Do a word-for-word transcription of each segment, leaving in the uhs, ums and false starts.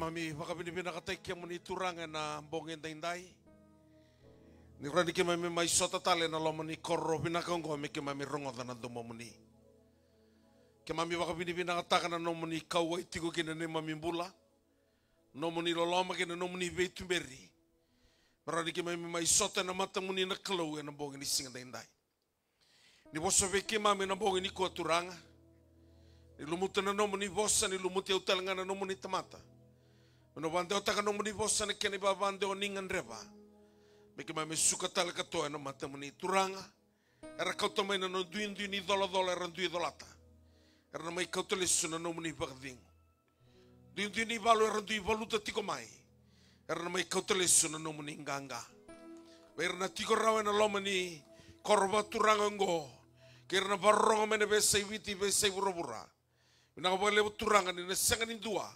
Keimami vakavinavinakataki kemuni Turaga ena bogi edaidai. Ni rawa ni keimami mai sota tale ena loma ni koro vinaka oqo me keimami rogoca na domomuni. Keimami vakavinavinakataka na nomuni kauwai tiko kina neimami bula, nomuni loloma kei na nomuni veituberi. Me rawa ni keimami mai sota ena matamuni na Kalou ena bogi ni siga edaidai. Ni vosa vei keimami ena bogi nikua Turaga. Ni lumuta na nomuni vosa, ni lumuti au tale ga na nomuni tamata. Me na vakadewataka na nomuni vosa na kena ivavadewa ni gadreva. Me keimami suka tale katoa ena matamuni Turaga. Era kauta mai na nona duidui ni colacola era dui colata. Era na mai kauta lesu na nomuni vakacegu. Duidui ni valu era dui valuta tiko mai. Era na mai kauta lesu na nomuni qaqa. Vei ira na tiko rawa ena loma ni koro vakaturaga oqo, kei ira na vakarorogo mai na veiyasai Viti, veiyasai vuravura. Vinaka vakalevu Turaga ni na sega ni dua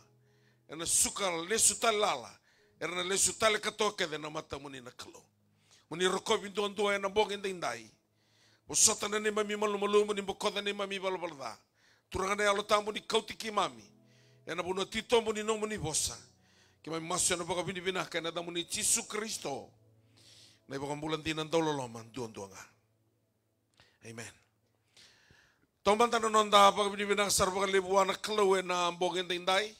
ena suka lesu tale lala, era na lesu tale katoa kece ena matamuni na Kalou. Mo ni rokovi duadua ena bogi edaidai. Vosota na neimami malumalumu, ni bokoca neimami ivalavala ca. Turaga na Yalo Tabu ni kauti keimami ena vanua titobu ni nomuni vosa. Keimami masu ena vakavinavinaka ena yacamuni Jisu Karisito, na iVakabula dina dauloloma duadua ga. Amen. Taumada na noda vakavinavinaka sara vakalevu vua na Kalou ena bogi edaidai.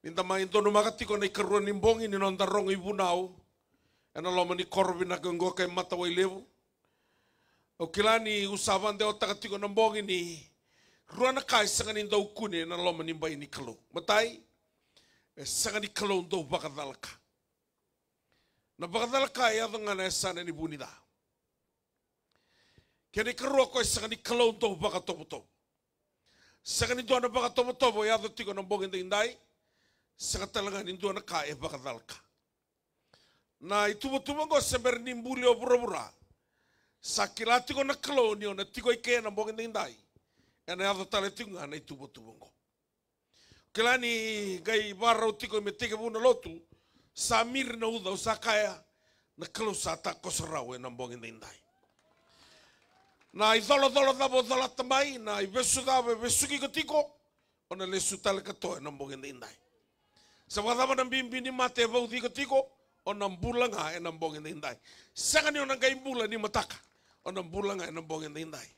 Ni da mai donumaka tiko na ikarua ni bogi ni noda rogo ivunau ena loma ni koro vinaka oqo ka e Matawailevu. Au kila niu sa vakadewataka tiko na bogi ni rua na ka e sega ni dau kune ena loma ni bai ni Kalou. Matai, e sega ni Kalou dau vakacalaka. Na vakacalaka e yaco ga na yasana ni vu ni ca. Kena ikarua, ko e sega ni Kalou dau vakatovotovo. Sega ni dua na vakatovotovo e yaco tiko na bogi edaidai. Sega tale ga ni dua na ka e vakacalaka. Na ituvatuva oqo se bera ni buli o vuravura, sa kila tiko na Kalou ni o na tiko i ke ena bogi edaidai. Ena yaco tale tiko ga na ituvatuva oqo. Kila ni qai vakarau tiko me tekivu na lotu, sa miri na uca, au sa kaya, na Kalou sa takoso rau ena bogi edaidai. Na icolacola cava o colata mai, na ivesu cava e vesuki iko tiko, o na lesu tale katoa ena bogi edaidai. Se vakacava na bibi ni mate e vauci iko tiko, o na bula ga ena bogi edaidai. Sega ni o na qai bula ni mataka, o na bula ga ena bogi edaidai.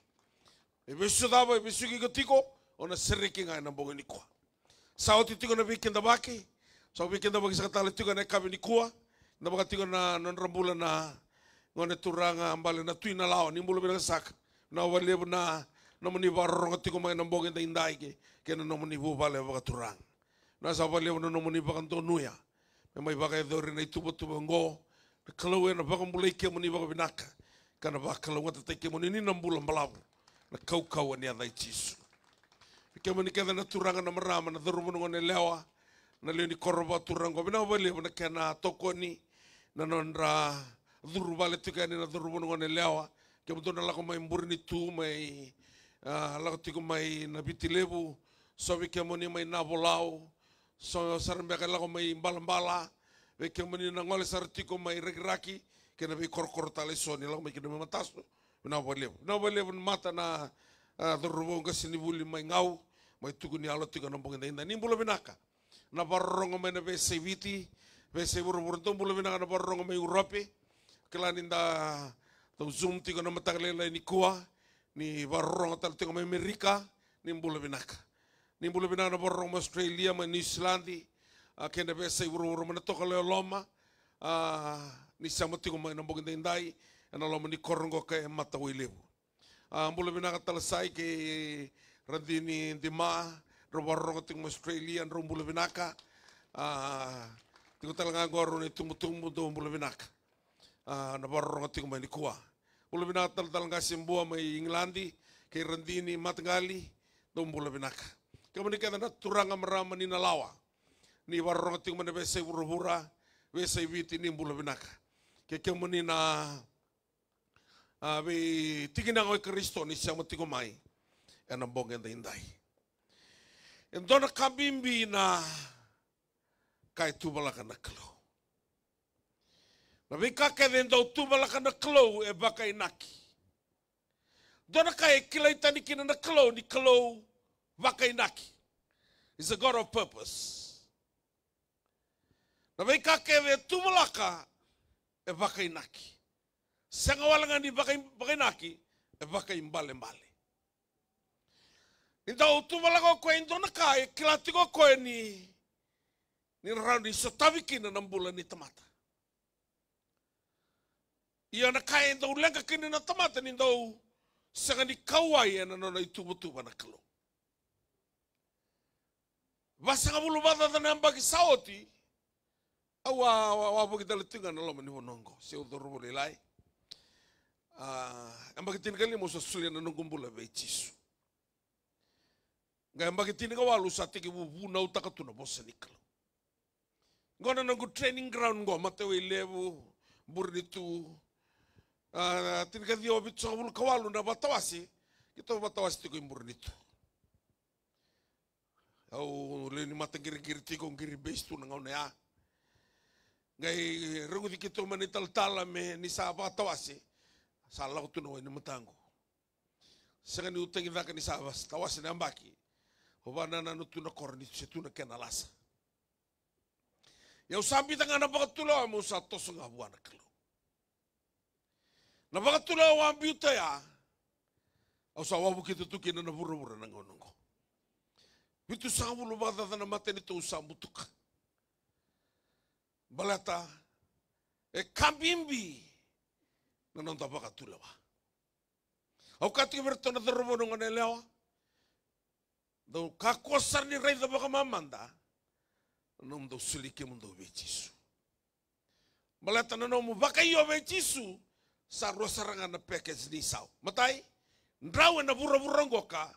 E vesu cava e vesuki iko tiko, o na sereki ga ena bogi nikua. Sa oti tiko na veikidavaki, sa veikidavaki saka tale tiko ena yakavi nikua, na vaka tiko na nodra bula na gone turaga bale na Tui Nalawa, ni bula vinaka saka. Na vakalevu na nomuni vakarorogo tiko mai na bogi edaidai kei, kei na nomuni vuvale vakaturaga. Na sa vakalevu na nomuni vakadonuya me mai vakayacori na ituvatuva oqo. Na Kalou ena vakabulai kemuni vakavinaka ka na vakalougatataki kemuni ni na bula balavu na kaukauwa ni yaca i Jisu. Vei kemuni kece na turaga, na marama, na cauravou, na goneyalewa, na lewe ni koro vakaturaga oqo, vinaka vakalevu na kena tokoni na nodra curu vale tiko yani na cauravou, na goneyalewa. Kemudou na lako mai Burenitu, mai, a, lako tiko mai Navitilevu, so vei kemuni mai Navolau, so sara beka e lako mai Balabala, vei kemuni na gole sara tiko mai Rakiraki kei na veikorokoro tale eso ni lako mai kina mai matasu. Vinaka vakalevu, vinaka vakalevu na mata na, a, cauravou qasenivuli mai Gau, mai tuku ni yalo tiko na bogi edaidai. Ni bula vinaka na vakarorogo mai na veiyasai Viti, veiyasai vuravura. Dou bula vinaka na vakarorogo mai Urope. Kila ni da dau Zoom tiko na mataka lailai nikua, ni vakarorogo tale tiko mai Amerika, ni bula vinaka. Ni bula vinaka na vakarorogo mai Australia, mai Niusiladi, a, kei na veiyasai vuravura mai na tokalau e loma, a, ni sema tiko mai na bogi edaidai ena loma ni koro oqo ka e Matawailevu. A, bula vinaka Talasai kei Radini Dima, drau vakarorogo tiko mai Australia, drau bula vinaka. A, tiko tale ga oqo rau na itubutubu, dou bula vinaka. A, na vakarorogo tiko mai nikua. Bula vinaka Talatala Qasebua mai Igiladi, kei Radini Mataqali, dou bula vinaka. Kemuni kece na turaga, marama ni Nalawa, ni vakarorogo tiko mai na veiyasai vuravura, veiyasai Viti, ni bula vinaka. Kei kemuni na, a, veitikina o Karisito ni sema tiko mai ena bogi edaidai. E dua na ka bibi na ka e tuvalaka na Kalou. Na veika kece e dau tuvalaka na Kalou e vakainaki. Dua na ka e kilai tani kina na Kalou ni Kalou vakainaki. He's a God of purpose. Na veika kece e tuvalaka e vakainaki. Sega wale ga ni vakai-, vakainaki, e vakaibalebale. Ni dau tuvalaka o koya e dua na ka, e kila tiko o koya ni, ni rawa ni sotavi kina na bula ni tamata. Ia na ka e dau leqa kina na tamata ni dau sega ni kauwai ena nona ituvatuva na Kalou. Vasagavulu vakacaca na yabaki sa oti, au a, a, a wavoki tale tiko ga na loma ni vanua oqo, se au cauravou lailai. A, yabaki tinikalima au sa solia na noqu bula vei Jisu. Qai yabaki tinikawalu sa tekivu vunautaka tu na vosa ni Kalou. Qo na noqu training ground qo, Matawailevu, Burenitu. A, tinikaciwa vitusagavulu ka walu na vatawase, keitou vatawase tiko i Burenitu. Au lewe ni mataqiriqiri tiko, qiri base tu na gauna ya. Qai reguci keitou mai na italatala me ni sa vakatawase, sa lako tu na wai ni mataqu. Sega niu tagicaka ni sa tawase na yabaki. Au vakanananu tu na koro ni se tu na kena lasa. Ia au sa biuta ga na vakatulewa meu sa toso ga vua na Kalou. Na vakatulewa au a biuta ya, au sa wavokita tu kina na vuravura na gauna oqo. Vitusagavulu vakacaca na matanitu au sa butuka. Baleta e ka bibi na noda vakatulewa. Au kaya tiko vei iratou na cauravou, na goneyalewa, dou kakua sara ni raica vakamamada na nomudou soli kemudou vei Jisu. Baleta na nomu vakaio vei Jisu sa rua sara ga na package ni isau. Matai, drau ena vuravura qoka,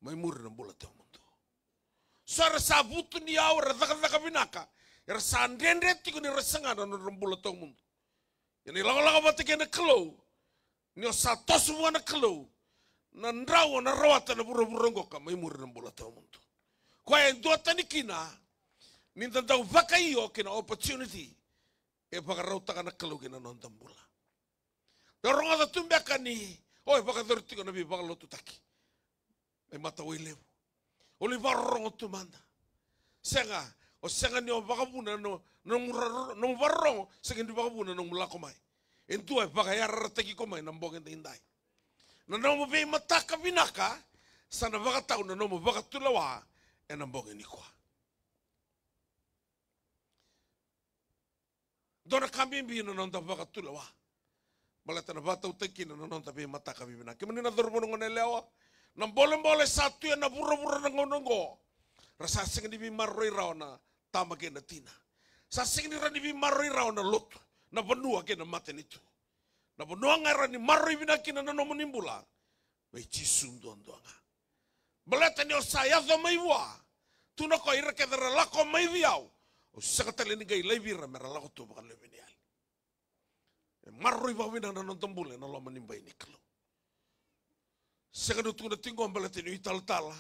mai muri na bula tawamudu. So era sa vutuniyau, era cakacaka vinaka, era sa dredre tiko ni ra saga na nodra bula tawamudu. Ia ni lakolako vata kei na Kalou, ni o sa toso vua na Kalou, na drau o na rawata na vuravura qoka mai muri na bula tawamudu. Koya e duatani kina ni da dau vakaio kei na opportunity e vakarautaka na Kalou ki na noda bula. Da rogoca tu beka ni o e vakayacori tiko na veivakalotutaki mai Matawailevu. O lai vakarorogo tu mada. Sega, o sega ni o vakavuna na nomu ra-, nomu vakarorogo, sega ni vakavuna na nomu lako mai. E dua e vakayarayarataki iko mai na bogi edaidai. Na nomu veimataka vinaka sa na vakatau na nomu vakatulewa ena bogi nikua. Dua na ka bibi na noda vakatulewa. Baleta na vakatautaki kina na noda veimataka vivinaka. Kemuni na cauravou, na goneyalewa, na bolebole sa tu ena vuravura na gauna oqo. Ra sa sega ni veimaroroi rawa na tama kei na tina. Sa sega ni rawa ni veimaroroi rawa na lotu, na vanua kei na matanitu. Na vanua ga e rawa ni maroroi vinaka kina na nomuni bula, vei Jisu duadua ga. Baleta ni o sa yaco mai vua, tukuna o koya, ira kece ra lako mai vei au, au sega tale ni qai laivi ira me ra lako tu vakalewe ni yali. E maroroi vakavinaka na noda bula ena loma ni bai ni Kalou. Sega niu tukuna tiko qo baleta niu italatala.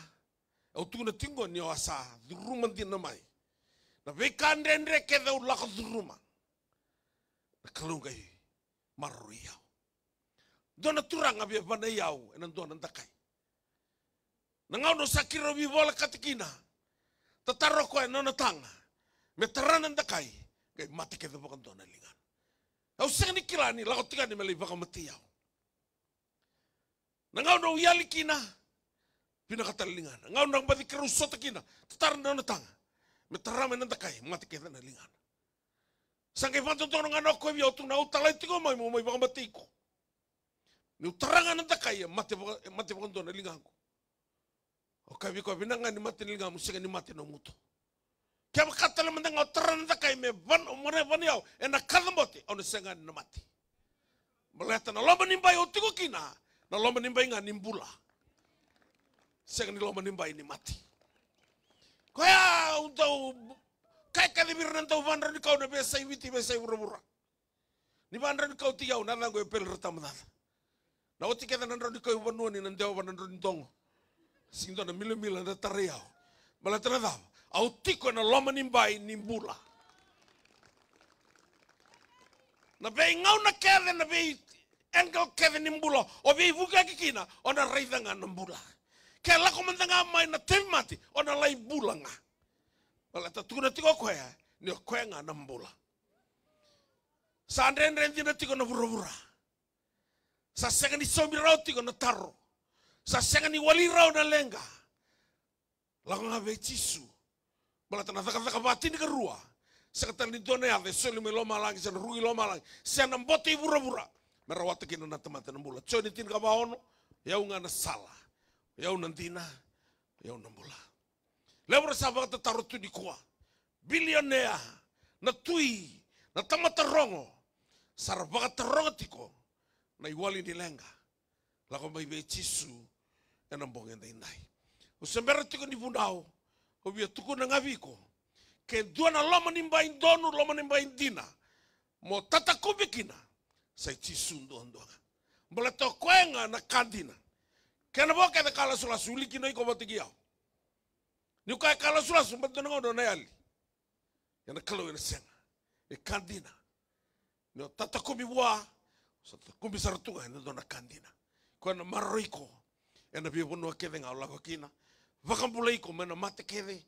Au tukuna tiko qo ni au a sa curuma dina mai na veika dredre kece au lako curuma. Na Kalou qai maroroi au. Dua na turaga via vanai au ena dua na dakai. Na gauna au sa keirau veivolekati kina, tatara o koya na nona taga me tara na dakai, qai mate kece vakadua na ligana. Au sega ni kila ni lako tiko yani me lai vakamatei au. Na gauna au yali kina, vinaka tale na ligana. Na gauna baci keirau sota kina, tatara na nona taga me tara mai na dakai, mate kece na ligana. Sa qai vakadodonu ga o koya vei au, tukuna, au talai tiko mai meu mai vakamatei iko. Niu tara ga na dakai, e mate vaka-, e mate vakadua na ligaqu. Au kaya vei koya, vinaka ga ni mate na ligamu, sega ni mate na nomu uto. Kevaka tale mada ga o tara na dakai me van-, mo na vanai au ena kacabote, au na sega ni na mate. Baleta na loma ni bai au tiko kina, na loma ni bai ga ni bula. Sega ni loma ni bai ni mate. Koya au dau kaya kece vei ira na dau vadraunikau na veiyasai Viti, veiyasai vuravura. Ni vadraunikau tiko au, na yacaqu o Peli Ratabacaca. Na oti kece na draunikau i vanua ni na dewa va na drau ni dogo. Sega ni dua na milamila na tarai au. Baleta na cava? Au tiko ena loma ni bai ni bula. Na veigauna kece, na vei angle kece ni bula o veivukiyaki kina, o na raica ga na bula. Ke lako mada ga mai na tauvimate, o na lai bula ga. Baleta tukuna tiko o koya, ni o koya ga na bula. Sa dredre dina tiko na vuravura. Sa sega ni saumi rawa tiko na taro. Sa sega ni wali rawa na leqa. Lako ga vei Jisu. Baleta na Cakacaka va tinikarua. Sega tale ni dua na yaca e soli mai lomalagi, se na ruku i lomalagi, se na boto i vuravura, me rawata kina na tamata na bula. Joni tinikava ono, o yau ga na sala, o yau na dina, o yau na bula. Levu era sa vakatataro tu nikua. Bilionea, na tui, na tamata rogo, sa ra vakataroga tiko na iwali ni leqa. Lako mai vei Jisu ena bogi edaidai. Au se bera tiko ni vunau, au via tukuna ga vei iko. Ke dua na loma ni bai donu, loma ni bai dina, mo tatakubi kina, sa i Jisu duadua ga. Baleta o koya ga na ka dina. Kena vo kece ka lasulasu, wili kina iko vata kei au. Niu kaya ka lasulasu, baleta na gauna o na yali. Ia na Kalou ena sega. E ka dina. Ni o tatakubi vua, o sa tatakubi sara tu ga ena dua na ka dina. Koya na maroroi iko ena veivanua kece ga o lako kina. Vakabulai iko mai na mate kece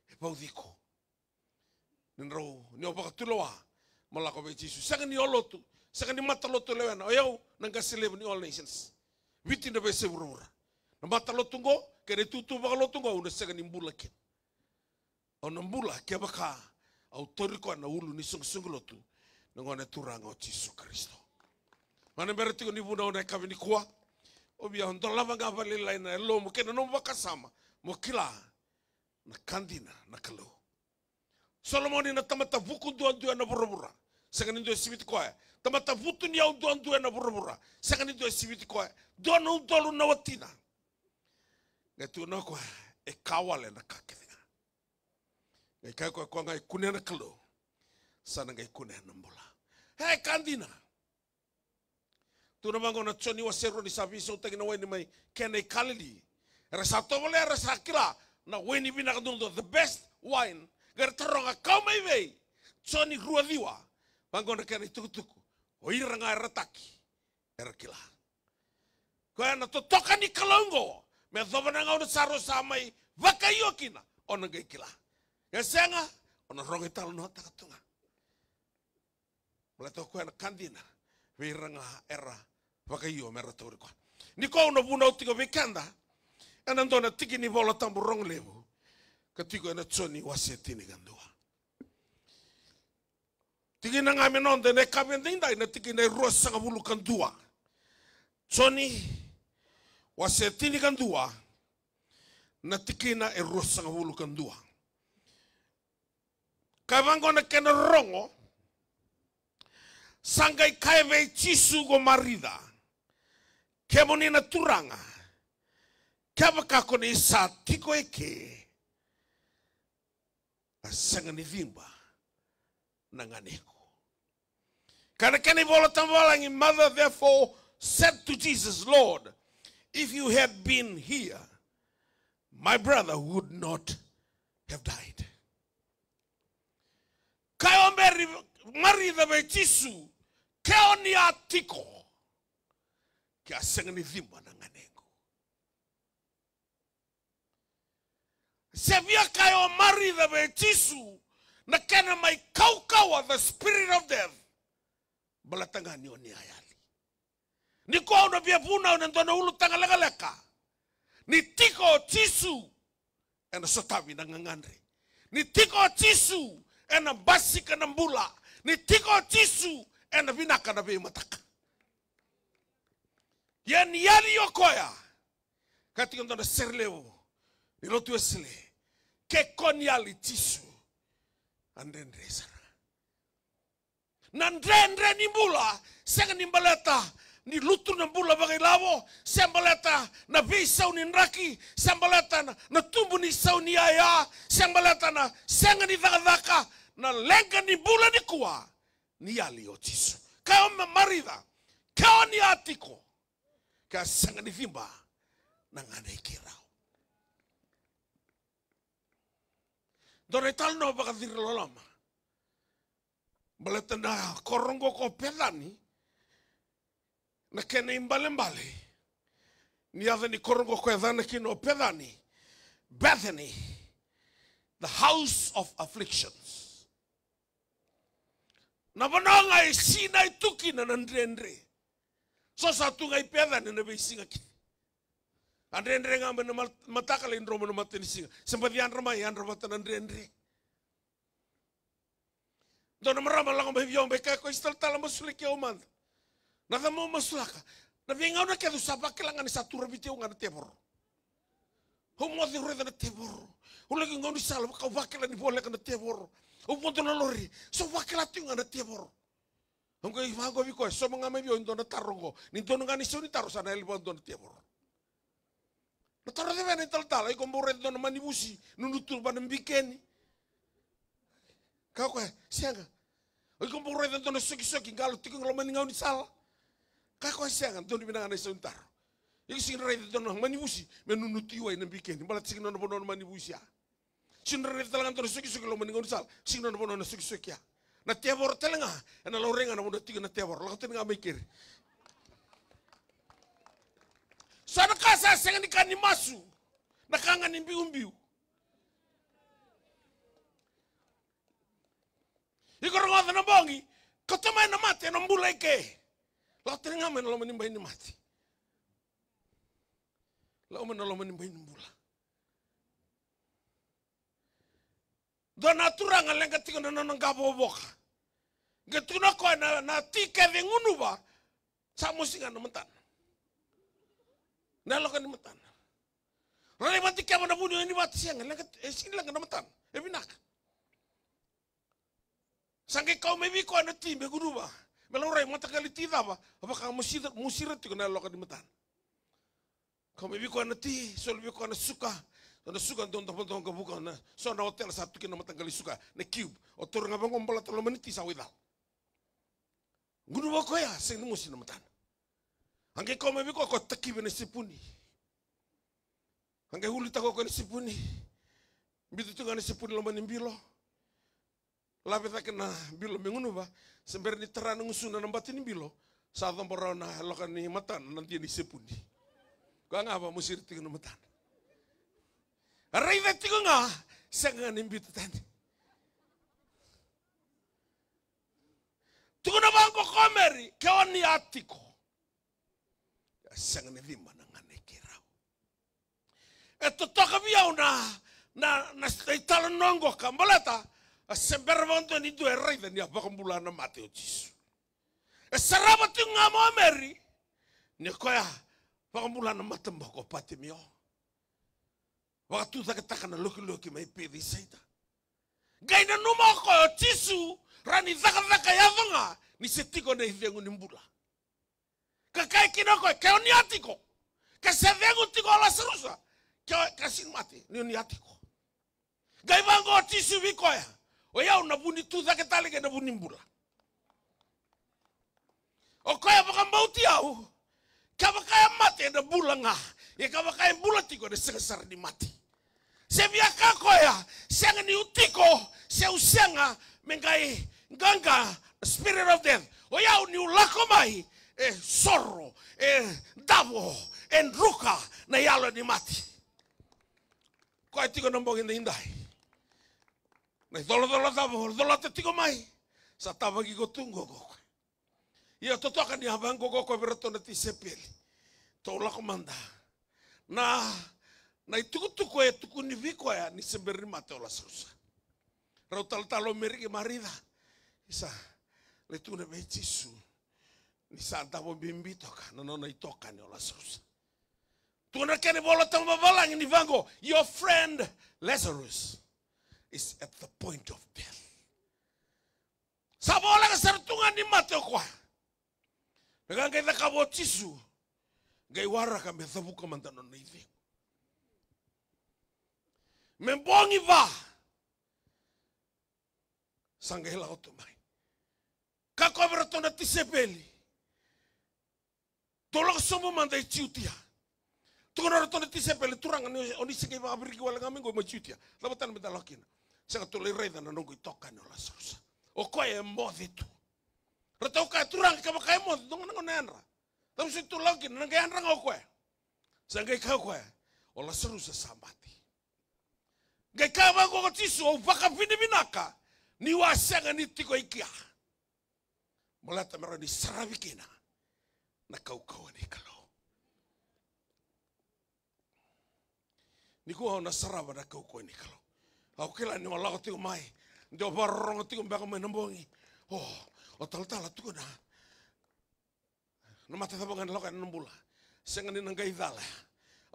e vauci iko. Ni drau, ni o vakatulewa, mo lako vei Jisu. Sega ni o lotu, sega ni matalotu lewena. O yau na qase levu ni All Nations. Viti na veiyasai vuravura. Na matalotu qo, kei na itutu vakalotu qo, au na sega ni bula kina. Au na bula kevaka au tauri koya na ulu ni soqosoqo lotu, na Gone Turaga o Jisu Karisito. Au na bera tiko ni vunau ena yakavi nikua. Au via dolava ga vakalailai na yalomu kei na nomu vakasama, mo kila na ka dina na Kalou. Solomoni na tamata vuku duadua ena vuravura. Sega ni dua e siviti koya. Tamata vutuniyau duadua ena vuravura. Sega ni dua e siviti koya. Dua na udolu na watina. Qai tukuna o koya, e ka wale na ka kece ga. Qai kaya o koya, o koya ga e kunea na Kalou, sa na qai kunea na bula. E ka dina. Tukuna vaqo na Joni wase rua, ni sa veisautaki na waini mai Kena i Kalili. Era sa tovolea, era sa kila na waini vinaka duadua, the best wine. Qai ra taroga, kau mai vei? Joni rua ciwa. Vaqo na kena itukutuku. O ira ga era taki, era kila. Koya na totoka ni Kalou oqo, me yacova na gauna sa rau sa mai vakaio kina, o na qai kila. E sega, o na rogo italanoataka tu ga. Baleta o koya na ka dina vei ira ga era vakaio me ra tauri koya. Nikua au na vunau tiko vei keda ena dua na tiki ni Vola Tabu rogo levu, ka tiko ena Joni wase tinikadua. Tikina ga me noda ena yakavi edaidai, na tikina e ruasagavulu ka dua. Joni wase tinikadua, na tikina e ruasagavulu ka dua. Kaya vaqo na kena rorogo, sa qai kaya vei Jisu ko Marica, kemuni na Turaga, kevaka ko ni sa tiko eke, a sega ni ciba na ganequ. Kaya na kena iVola Tabu vavalagi, Mother therefore said to Jesus, Lord, if you had been here, my brother would not have died. Kaya o Meri, Marica vei Jisu, ke o ni a tiko, ke a sega ni ciba na ganequ. Se via kaya o Marica vei Jisu na kena mai kaukauwa, the spirit of death. Baleta ga ni o ni a yali. Nikua au na via vunau ena dua na ulutaga lekaleka. Ni tiko o Jisu, ena sotavi na gagadre. Ni tiko o Jisu, ena basika na bula. Ni tiko o Jisu, ena vinaka na veimataka. Ia ni yali o koya, ka tiko dua na sere levu ni lotu Wesele, ke ko ni yali Jisu, a dredre sara. Na dredre ni bula, sega ni baleta ni lutu na bula vakailavo, se baleta na veisau ni draki, se baleta na, na tubu ni sau ni yaya, se baleta na sega ni cakacaka, na leqa ni bula nikua, ni yali o Jisu. Kaya o Marica, ke o ni a tiko, ke a sega ni ciba na ganequ. Dua na italanoa vakaciri loloma. Baleta na koro oqo ko Pecani, na kena ibalebale ni yaca ni koro oqo ko yacana kina o Pecani, Bethany, the house of afflictions. Na vanua ga e sinai tu kina na dredre. So sa tu ga i Pecani na veisiga kece. A dredre ga mai na ma-, mataka lai dromu na matanisiga. Se baci yadra mai, yadra vata na dredre. Dua na marama lako mai vei au, mai kaya, ko Isa, talatala, masulaki au mada. Na cava mo masulaka? Na veigauna kece au sa vakila ga ni sa turaviti au ga na tevoro. Au moce raica na tevoro. Au laki gaunisala, vaka au vakila ni voleka na tevoro. Au vodo na lori, sa vakila tiko ga na tevoro. Au qai vaqo vei koya, sauma ga mai vei au e dua na taro oqo. Ni donu ga ni sau ni taro sa na yali vakadua na tevoro. Na taro cevena, italatala? Iko bau raica dua na manivusi nunutu va na bikeni? Kaya o koya, sega. Iko bau raica dua na sokisoki qalo tiko e loma ni gaunisala? Kaya o koya, sega, donu vinaka na isau ni taro. Iko sega ni raica dua na manivusi me nunutu i wai na bikeni, baleta sega ni nona vanua na manivusi ya. Sega ni raica tale ga dua na sokisoki e loma ni gaunisala, sega ni nona vanua na sokisoki ya. Na tevoro tale ga, ena laurai ga na vanua tiko na tevoro, lako tani ga mai keri. So na ka sa sega ni ka ni masu, na ka ga ni biubiu. Iko rogoca na bogi, kauta mai na mate, na bula i ke. Lako tani ga mai na loma ni bai ni mate. Lako mai na loma ni bai ni bula. Dua na turaga leqa tiko na nona qavovoka. Qai tukuna o koya na, na ti kece e gunuva, sa mosi ga na matana. Na yaloka ni matana. Rairai vakadikeva na vuniwai ni vatu, sega, leqa, e sega ni leqa na matana. E vinaka. Sa qai kau mai vei koya na ti me gunuva, me laurai mataqali ti cava, a vaka mosi ira, mosi ira tiko na yaloka ni matana. Kau mai vei koya na ti, soli vei koya na suka. Na suka dau dobodobo ga vuka na, so na otela sa tu kina na mataqali suka, na cube. O taura ga vaqo, baleta loma ni ti sa waicala. Gunuva o koya, sega ni mosi na matana. A qai kau mai vei koya, koya takivi na sepuni. A qai ulitaka o koya na sepuni. Biuta tiko ga na sepuni loma ni bilo. Lave cake na bilo me gunuva, se bera ni tara na gusuna na bati ni bilo, sa cobo rawa na yaloka ni matana na dia ni sepuni. Koya ga vakamosiri tiko na matana. A raica tiko ga, sega ga ni biuta tani. Tukuna vaqo ko Meri, ke o ni a tiko, a sega ni cima na gane keirau. E totoka vei au na, na, na, na italanoa oqo ka baleta, a se bera vakadua ni dua e raica ni a vakabula na mate o Jisu. E sarava tiko ga mai o Meri, ni o koya vakabula na mataboko o Patimeo. Vakatucaketaka na lokiloki mai Pecisaita. Qai nanuma o koya o Jisu, rawa ni cakacaka yaco ga, ni se tiko na icegu ni bula. Ka kaya kina o koya, ke o ni a tiko, ke se cegu tiko o Lasarusa, ke o, ke sega ni mate, ni o ni a tiko. Qai vaqo o Jisu vei koya, o yau na vu ni tucake tale kei na vu ni bula. O koya vakabauti au, kevaka e mate ena bula ga, ia kevaka e bula tiko ena sega sara ni mate. Se via kaya o koya, sega niu tiko, se au sega me qai qaqa, spirit of death. O yau niu lako mai, e soro, e davo, e druka na yalo ni mate. Koya tiko na bogi edaidai. Na icolacola cava o colata tiko mai, sa tavaki iko tu qo ko koya. Ia totoka ni a vaqo ko koya vei iratou na tisaipeli. Tou lako mada. Na, na itukutuku e tukuni vei koya ni se bera ni mate o Lasarusa. Rau talatala o Meri kei Marica. Isa, lai tukuna vei Jisu ni sa davo bibi toka na nona itokani o Lasarusa. Tukuna na kena ivola tabu vavalagi ni vaqo, your friend Lazarus is at the point of death. Sa voleka sara tu ga ni mate o koya. Na ka qai cakava o Jisu, qai waraka me cavuka mada na nona icegu. Me bogi va, sa qai lako tu mai. Kaya o koya vei iratou na tisaipeli, tou lako sobu mada i Jutia. Tukuna o ratou na tisaipeli, Turaga, ni o ni se qai vakaviriki wale ga mai qo mai Jutia, cava tale meda lako kina? Sega, tou lai raica na noqu itokani o Lasarusa. O koya e moce tu. Ratou kaya, Turaga, kevaka e moce, dua ga na gauna e yadra. Cava soti tou lako kina, na qai yadra ga o koya. Sa qai kaya o koya, o Lasarusa sa mate. Qai kaya vaqo ko Jisu, au vakavinavinaka niu a sega ni tiko i kea. Baleta me rawa ni saravi kina na kaukauwa ni Kalou. Nikua au na sarava na kaukauwa ni Kalou. Au kila ni o lako tiko mai, de o vakarorogo tiko beka mai na bogi. O, o talatala tukuna. Na mate cava ga na lako ena bula. Sega ni na qai cala ya.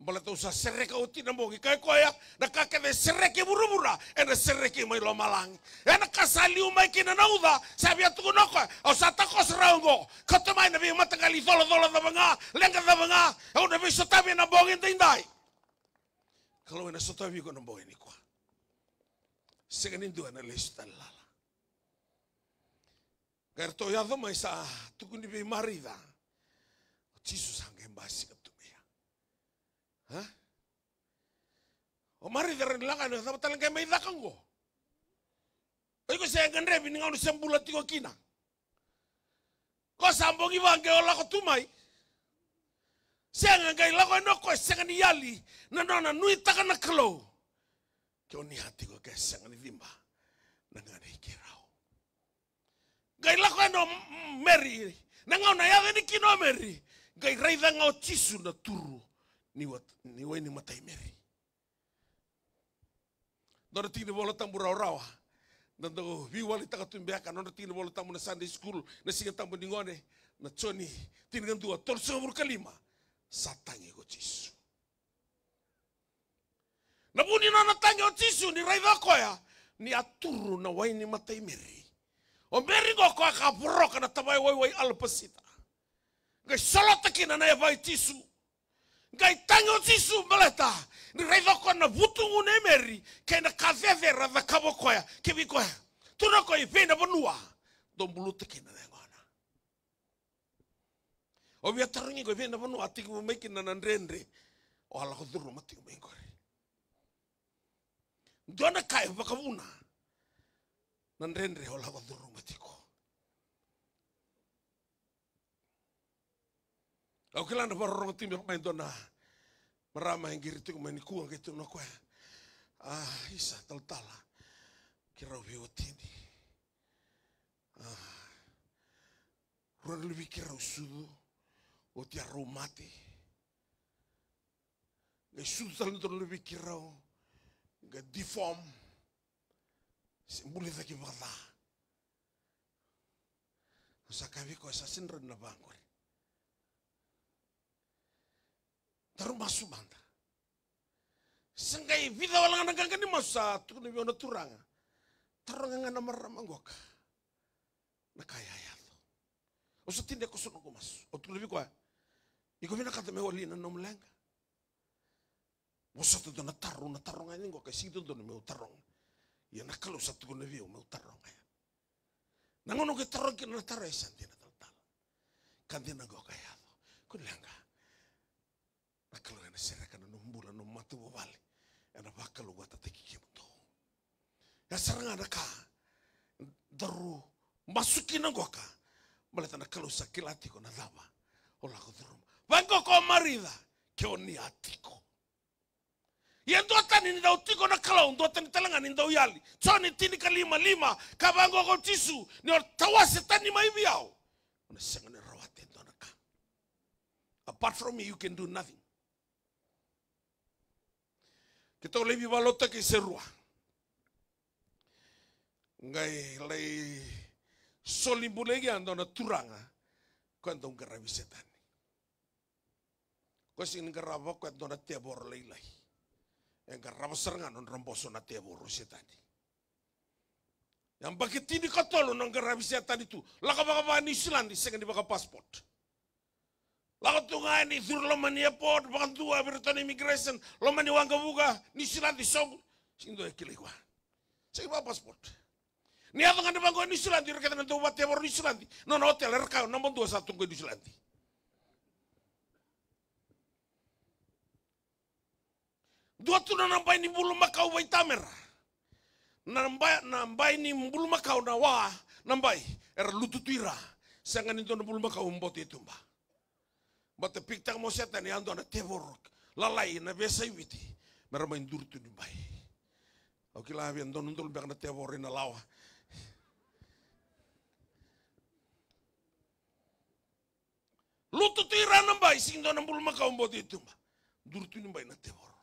Baleta au sa sereka oti na bogi. Kaya o koya, na ka kece e sereki e vuravura, ena sereki mai lomalagi. Ena ka sa liu mai kina na uca, sa via tukuna o koya, au sa takoso rawa oqo. Kauta mai na veimataqali colacolacola cava ga, leqa cava ga, au na veisotavi ena bogi edaidai. Kalou ena sotavi iko na bogi nikua. Sega ni dua ena lesu tale lala. Qai ratou yaco mai sa tukuni vei Marica. O Jisu sa qai basika tu mai ya. Ha? O Marica, rawa ni lagani, o cava tale qai mai caka oqo? O iko se gadrevi ni gauna se bula tiko kina. Ko sa bogi va qai o lako tu mai. Sega, qai lako yani o koya, sega ni yali na nona nuitaka na Kalou. Ke o ni a tiko ke sega ni ciba na ganei keirau. Qai lako yani o Meri, na gauna yaco yani kina o Meri, qai raica ga o Jisu na turu ni wa-, ni wainimatai Meri. Nodra tiki ni Vola Tabu rawarawa. Da dau veiwalitaka tu beka nodra tiki ni Vola Tabu na Sunday school, na Siga Tabu ni gone, na Joni tinikadua, tolusagavulu ka lima. Sa tagi ko Jisu. Na vu ni nona tagi o Jisu ni raica o koya ni a turu na wainimatai Meri. O Meri qo koya ka voroka na tavaya waiwai alapasita. Qai solota kina na yava i Jisu. Qai tagi o Jisu baleta ni raica o koya na vutugu nei Meri kei na ka cecere a cakava o koya. Kei vei koya, tukuna o koya, i vei na vanua dou buluta kina na yagona? O via tarogi iko i vei na vanua a tekivu mai kina na dredre o a lako curuma tiko mai qori. Dua na ka e vakavuna na dredre o lako curuma tiko. Au kila na vakarorogo tiko mai dua na marama e qiri tiko mai nikua, qai tukuna o koya, a, isa, talatala, keirau veiwatini. A, rua na luve i keirau sucu, oti a rau mate. Qai sucu tale dua na luve i keirau, qai deform. Se buli cake vakaca. Au sa kaya vei koya, sa sega ni rawa ni na vaqori. Daru masu mada. Sa qai vica wale ga na qaqa ni masu sa tukuna vei au na turaga, taroga ga na marama qoka na ka e a yaco. Au sa tinia koso noqu masu. Au tukuna vei koya, iko vinakata me wali na nomu leqa? Vosota dua na taro, na taroga yani qoka e sega ni dodonu meu taroga. Ia na Kalou sa tukuna vei au meu taroga ya. Na gauna au qai taroga kina na taro, e sa dina, talatala. Ka dina qoka e yaco. Ko leqa. Na Kalou ena sereka na nomu bula, nomu matavuvale. Ena vakalougatataki kemudou. E sara ga na ka daru masu kina qoka. Baleta na Kalou sa kila tiko na cava o lako curuma. Vaqo ko Marica, ke o ni a tiko. Ia duatani ni dau tiko na Kalou, duatani tale ga ni dau yali. Joni tinikalima, lima, ka vaqo ko Jisu, ni o tawase tani mai vei au, o na sega ni rawata e dua na ka. Apart from me, you can do nothing. Keitou lai veivakalotutaki se rua. Qai lai soli bula i kea dua na turaga, koya dau qaravi Setani. Koya sega ni qarava o koya e dua na tevoro lailai. E qarava sara ga nodra boso na tevoro, Setani. Yabaki tinikatolu na qaravi Setani tu. Lako vakava Niusiladi, sega ni vaka passport. Lako tu ga yani, curu loma ni airport, vakadua vei iratou na immigration, loma ni waqavuka, Niusiladi sobu. Sega ni dua e kilai koya. Sega ni vaka passport. Ni yaco ga ni vaqo e Niusiladi, ira kece na dau vakatevoro Niusiladi. Nona hotel era kaya, o naba dua sa tu qo e Niusiladi. Dua tu na bai ni bulumakau vaitamera. Na bai, na bai ni bulumakau na wa, na bai. Era lutu tu ira. Sega ni dua na bulumakau boto e tuba. Baleta pikitaka mai o Setani, a dua na tevoro lalai na veiyasai Viti, mera mai duri tu ni bai. Au kila vei dua na udolu beka na tevoro ena lawa. Lutu tu i ra na bai, sega ni dua na bulumakau bau tu i tuba. Duri tu ni bai na tevoro.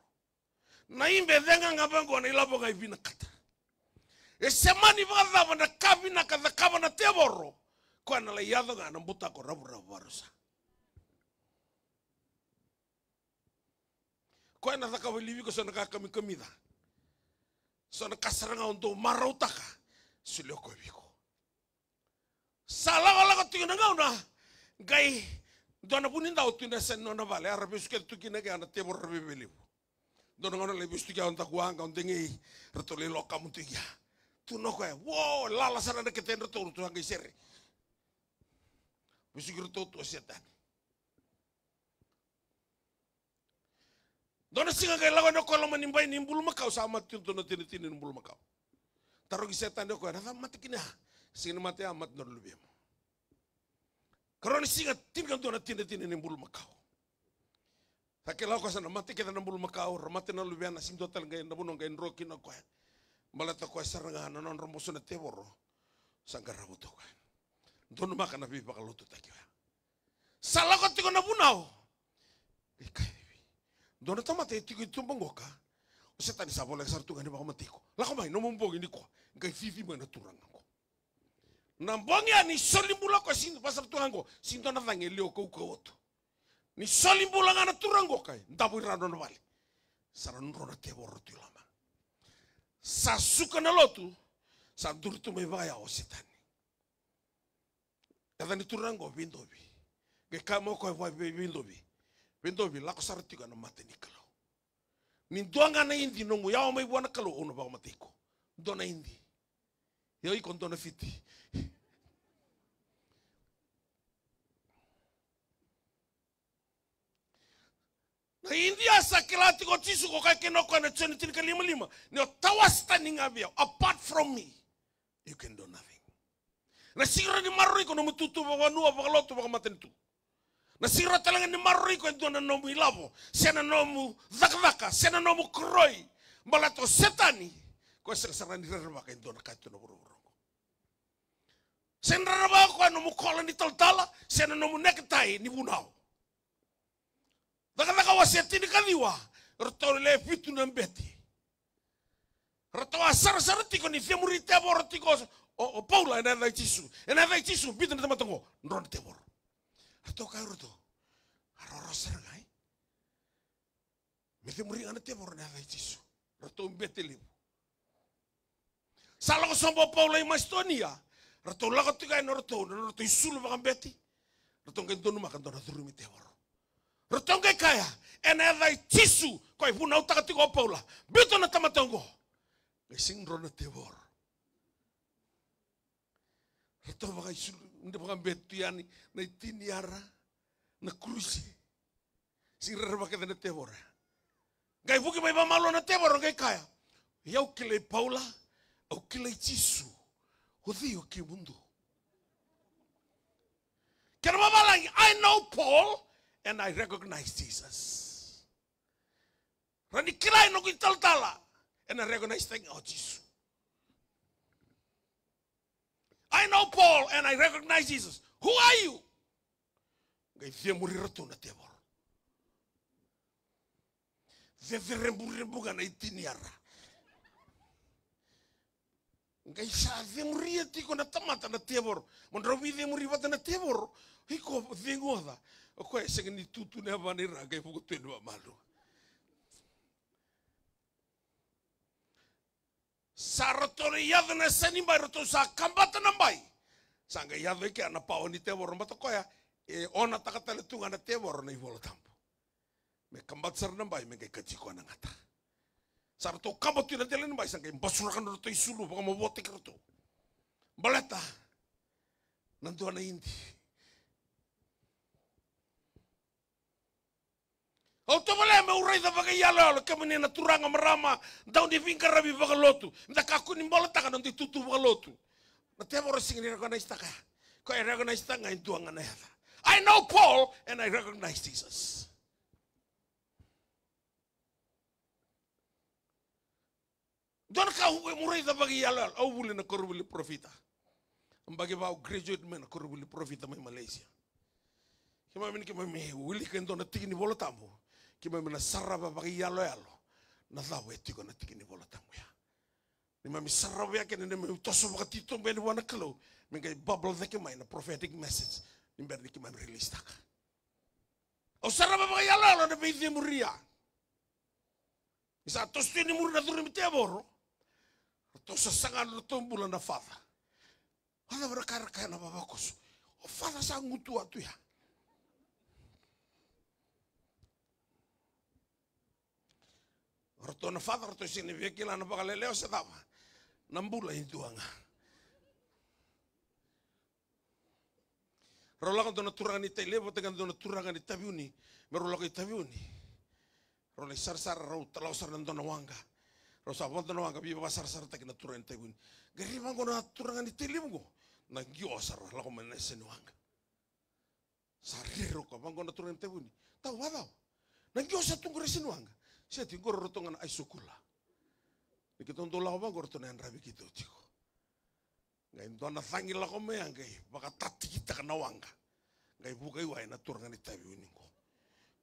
Na ibe e cega ga vaqo, na ilavo ga e vinakata. E sema ni vakacava na ka vinaka cakava na tevoro, koya na lai yaco ga na butako ravuravu vakarusa. Koya na cakava e liu vei iko so na ka kamikamica. So na ka sara ga o dau marautaka, solia o koya vei iko. Sa lakolako tiko na gauna, qai dua na vunidau tu na yasa ni nona vale, a ra vesu kece tu kina kea na tevoro ra vevelevu. Dua na gauna lai vesu tu kea o dakuwaqa, o degei, ratou lai lokamu tu kea. Tu na koya, wo, lala sara na ketedratou, ratou a qai sere. Vesuki ratou tu o Setani. Dua na siga qai lako yani o koya loma ni bai ni bulumakau, sa mate tu dua na tinitini ni bulumakau. Tarogi Setani o koya, na cava mate kina ya? Sega ni mate ya, mate na luvemu. Karua ni siga, tinikadua na tinitini ni bulumakau. Sa kila o koya sa na mate kece na bulumakau, ra mate na luvena, sega ni dua tale qai na vanua qai dro kina o koya. Baleta o koya sara ga na nodra boso na tevoro. Sa qarava tu o koya. Donumaka na veivakalotutaki oya. Sa lako tiko na vunau. E kaya vei, dua na tamata e tiko i tuba qoka. O Setani sa voleka sara tu ga ni vakamatei iko. Lako mai, nomu bogi nikua. Qai cici mai na turaga qo. Na bogi ya ni soli bula o koya, sega ni vaka sara tu ga qo. Sega ni dua na cagi e liwa kaukauwa tu. Ni soli bula ga na turaga qo, qai davo i ra nona vale. Sa ra dro na tevoro tu i loma. Sa suka na lotu. Sa duri tu mai vakayao o Setani. Yaca ni turaga qo Veidovi. Qai kaya mai o koya vua vei Veidovi, Veidovi, lako sara tiko ena mata ni Kalou. Ni dua ga na idi nomu yawa mai vua na Kalou, au na vakamatei iko. Dua na idi. Ia iko dua na fiti. Na idi ya sa kila tiko o Jisu, ko kaya kina o koya na Joni tinikalima lima, ni o tawase tani ga vei au, apart from me, you can do nothing. Na sega ni maroroi iko nomu itutu vakavanua, vakalotu, vakamatanitu. Na sega tale ga ni maroroi iko e dua na nomu ilavo, se na nomu cakacaka, se na nomu koroi. Baleta o Setani, koya sega sara ni rerevaka e dua na ka e tu na vuravura oqo. Sega ni rerevaka o koya nomu kola ni talatala, se na nomu neketai ni vunau. Cakacaka wase tinikaciwa, ratou lewe vitu na bete. Ratou a sarasara tiko ni cemuri tevoro tiko o, o Paula ena yaca i Jisu. Ena yaca i Jisu, biuta na tamata oqo, dro na tevoro. Ratou kaya o ratou, a rawarawa sara ga, e? Me cemuri ga na tevoro ena yaca i Jisu. Ratou bete levu. Sa lako sobu o Paula i Masitonia. Ratou lako tiko yani o ratou, na nodratou isulu vakabete. Ratou qai donumaka dua na curumi tevoro. Ratou qai kaya, ena yaca i Jisu, koya e vunautaka tiko o Paula, biuta na tamata oqo. Qai sega ni dro na tevoro. Ratou vakaisulu, vakabete tu yani na itiniyara, na kurusi. Sega ni rerevaka kece na tevoro. Qai vuki mai vakamalua na tevoro, qai kaya, ia au kilai Paula, au kilai Jisu. O cei o kemudou? Kena vavalagi, I know Paul and I recognize Jesus. Rawa ni kilai noqu italatala, and I recognize tale ga o Jisu. I know Paul and I recognize Jesus. Who are you? Qai cemuri iratou na tevoro. Cecereburebu ga na itiniyara. Qai sa cemuria tiko na tamata na tevoro. Mo drau veicemuri vata na tevoro. Iko ceguoca. O koya e sega ni tutu na yavana i ra, qai vuka tu yani vakamalua. Sa ratou lai yaco na yasa ni bai, ratou sa kabata na bai. Sa qai yaco i kea na pawa ni tevoro, baleta o koya e onataka tale tu ga na tevoro na iVola Tabu. Me kabata sara na bai, me qai kaci koya na gata. Sa ratou kaba tu na dela ni bai, sa qai basuraka na nodratou isulu, vakamavoataki ratou. Baleta na dua na idi. Au tovolea meu raica vakaiyaloyalo, kemuni na turaga, marama, dau ni veiqaravi vakalotu. Da kakua ni bolataka na noda itutu vakalotu. Na tevoro sega ni recognize-taka. Koya e recognize-taka ga e dua ga na yaca. I know Paul and I recognize Jesus. Dua na ka au, meu raica vakaiyaloyalo, au vuli na koronivuli parofita. Yabaki va au graduate mai na koronivuli parofita mai Malaysia. Keimami ni keimami wilika e dua na tiki ni Vola Tabu, keimami na sarava vakaiyaloyalo na cava e tiko na tiki ni Vola Tabu ya. Neimami sarava ya kei na neimami toso vakatitobu yani vua na Kalou me qai bubble cake mai na prophetic message ni bera ni keimami release taka. Au sarava vakaiyaloyalo na veicemuri ya. Ni sa toso tu yani muri na curumi tevoro, ratou sasaga na nodratou bula na father. A cava na ka era kaya na vavakoso? O father sa gutuwa tu ya. O ratou na father, ratou sega ni via kila na vakalelewa se cava. Na bula e dua ga. Rau lako dua na turaga ni Tailevu vata kei dua na turaga ni Taveuni me rau lako i Taveuni. Rau lai sarasara, rau talawa sara na dua na waqa. Rau sa vodo na waqa, via vakasarasarataki na turaga ni Taveuni. Qai rai vaqo na turaga ni Tailevu qo, na qio sara, lako mai na yasa ni waqa. Sa rere o koya, vaqo na turaga ni Taveuni. Tau, a cava? Na qio sa tu qori e yasa ni waqa. Seti, qori o ratou ga na aisukula. Ni keitou dau lako vaqo, o ratou na yadravi keitou tiko. Qai dua na cagi lako mai, a qai vakatatitaka na waqa. Qai vuka i wai na turaga ni Taveuni qo.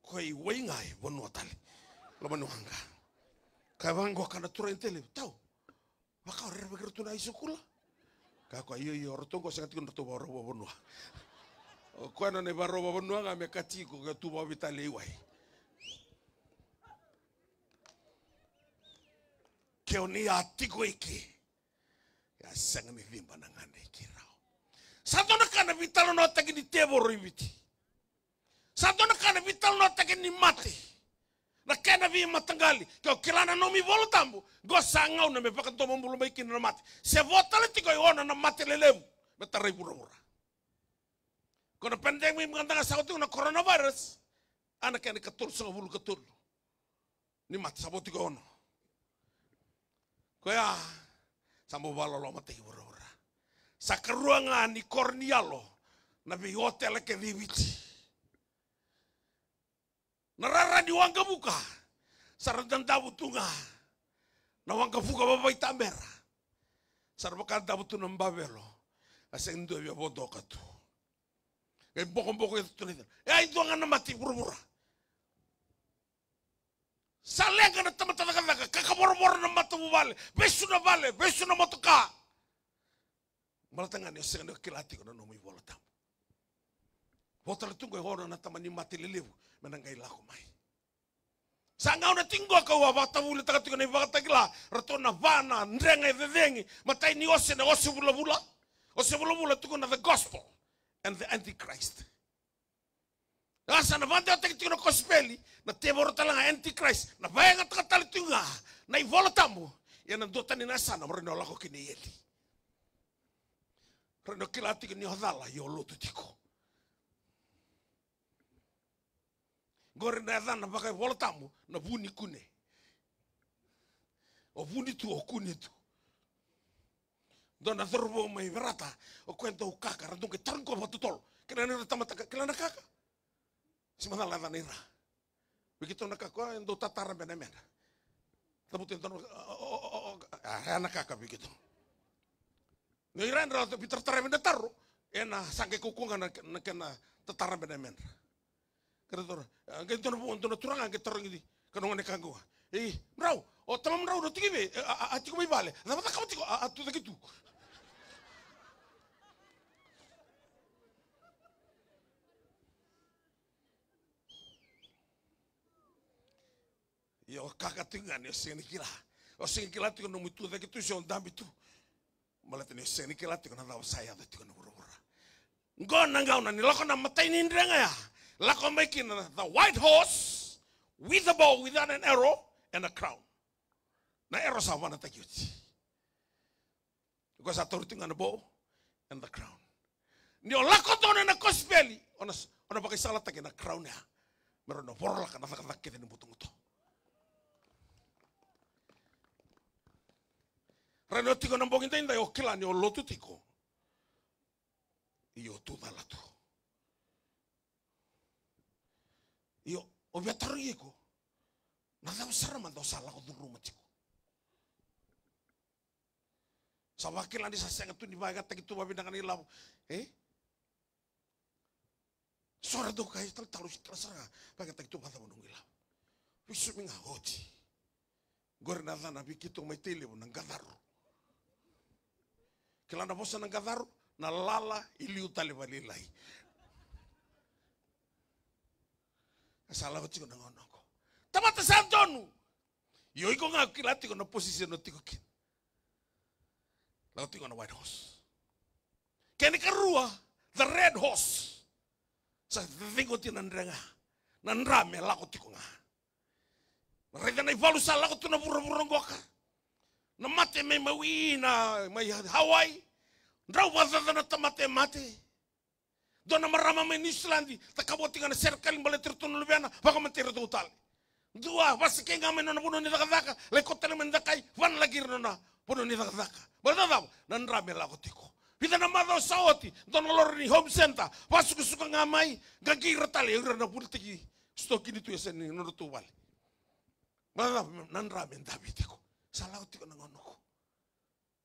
Koya i wai ga e vanua tale. Loma ni waqa. Kaya vaqo ka na turaga ni Tailevu, tau. Vaka o rerevaki iratou na aisukula. Kaya koya, io, io, o ratou qo sega tiko ni ratou vakarau vakavanua. O koya na nona ivakarau vakavanua ga me kati iko, ke tu vakaveitalia i wai. Ke o ni a tiko i ke. Ia sega ni ciba na gade i keirau. Sa dua na ka na veitalanoataki ni tevoro i Viti. Sa dua na ka na veitalanoataki ni mate. Na kena veimataqali. Ke o kila na nomu iVola Tabu, qo sa gauna me vakadomobula mai kina na mate. Se vo tale tiko e ono na mate lelevu me tarai vuravura. Ko na pandemic mada ga sa oti, ko na coronavirus. A na kena ikatolusagavulu ka tolu ni mate, sa vo tiko e ono. Koya sa bau vakalolomataki vuravura. Sa karua ga ni koro ni yalo na veiotela kece i Viti. Na rara ni waqavuka sa ra dadavu tu ga. Na waqavuka vavaitabera sa ra vakadavu tu na bavelo. A sega ni dua via vodoka tu. Qai bokoboko e tu na icana. E a i dua ga na mate i vuravura. Sa leqa na tamata cakacaka, kakavoravora na matavuvale, vesu na vale, vesu na motoka. Baleta ga ni o sega ni o kila tiko na nomu iVola Tabu. Vo tale tu qo e ono na tama ni mate lelevu me na qai lako mai. Sa gauna tiko qo kau a vakatavulitaka tiko na ivakatakila, ratou na va na drega e cecegi, matai ni ose na ose vulavula. Ose vulavula tukuna the gospel and the antichrist. A sa na vakadewataki tiko na kosipeli, na tevoro tale ga antichrist, na vakayagataka tale tiko ga na iVola Tabu. Ia na duatani na yasana mo rawa ni o lako kina i eli. Rawa ni o kila tiko ni o cala, ia o lotu tiko. Qori na yacana vakaiVola Tabu na vu ni kune. O vuni tu, o kune tu. Dua na cauravou mai Verata, o koya dau kaka, ra dau qai tarogi koya vakatotolo. Kila ni ra tamata ka, kila na kaka. Se macala yacana i ra. Vei keitou na kaka, e dau tatara bena medra. Tabuta e dua na, o, o, o, o, a, e na kaka vei keitou. Na i ra e dra vitarataravi na taro, e na sa qai kaukaua ga na, na kena tatara bena medra. Ka ra taura, a, qai dua na vo, dua na turaga qai tarogi ka na gone ka qo. Ei, drau, o tamamudrau na tiko i vei? E, a, a, a tiko mai vale. Cava cakava tiko? A, a tucake tu. Io, o kaka tiko ga ni o sega ni kila. O sega ni kila tiko na nomu tucake tu se o dabe tu. Baleta ni o sega ni kila tiko na cava sa yaco tiko na vuravura. Qo na gauna ni lako na matai ni drega ya. Lako mai kina the white horse with a bow, with an arrow and a crown. Na arrow sa vanataki oti. Ko sa tauri tiko ga na bow and the crown. Ni o lako donu ena kosipeli, o na, o na vakaisalataki na crown ya. Me rawa ni vorolaka na cakacaka kece ni butobuto. Rawa ni o tiko na bogi daidai, o kila ni o lotu tiko. Io, tu cala tu. Io, o via tarogi iko. Na cava sara mada o sa lako curuma tiko? Sa vakila ni sa sega tu ni vakayagataki tu vakavinaka na ilavo, e? So ra dau kaya, "Talatala, au sa tara sara ga, vakayagataki tu vakacava noqu ilavo?" Veisumi ga oti. Qori na yacana vei keitou mai Tailevu na qacaru. Kila na vosa na qacaru, na lala i liu tale vakalailai. Sa lako tiko na gauna qo. Tamata sa donu. Io, iko ga kila tiko na position o tiko kina. Lako tiko na white horse. Kena ikarua, the red horse. Sa cegu oti na dra ga. Na dra me lako tiko ga. Raica na ivalu sa lako tu na vuravura qoka. Na mate mai Maui, na mai Hawaii. Drau vakacaca na tamata e mate. Dua na marama mai Niusiladi, cakava oti ga na serekali baleti iratou na luvena, vakamatei iratou tale. Dua, vasekei ga mai nona vanua ni cakacaka, lai koto tale mai na dakai, vanalaki ira nona vanua ni cakacaka. Baleta na cava? Na dra me lako tiko. Vica na macawa sa oti, dua na lori ni home center, vakasukusuka ga mai, qaqi ira tale, ira na volitaki sitoki ni tu e yasa ni nodratou vale. Baleta na cava? Na dra me davi tiko. Sa lako tiko na gauna qo.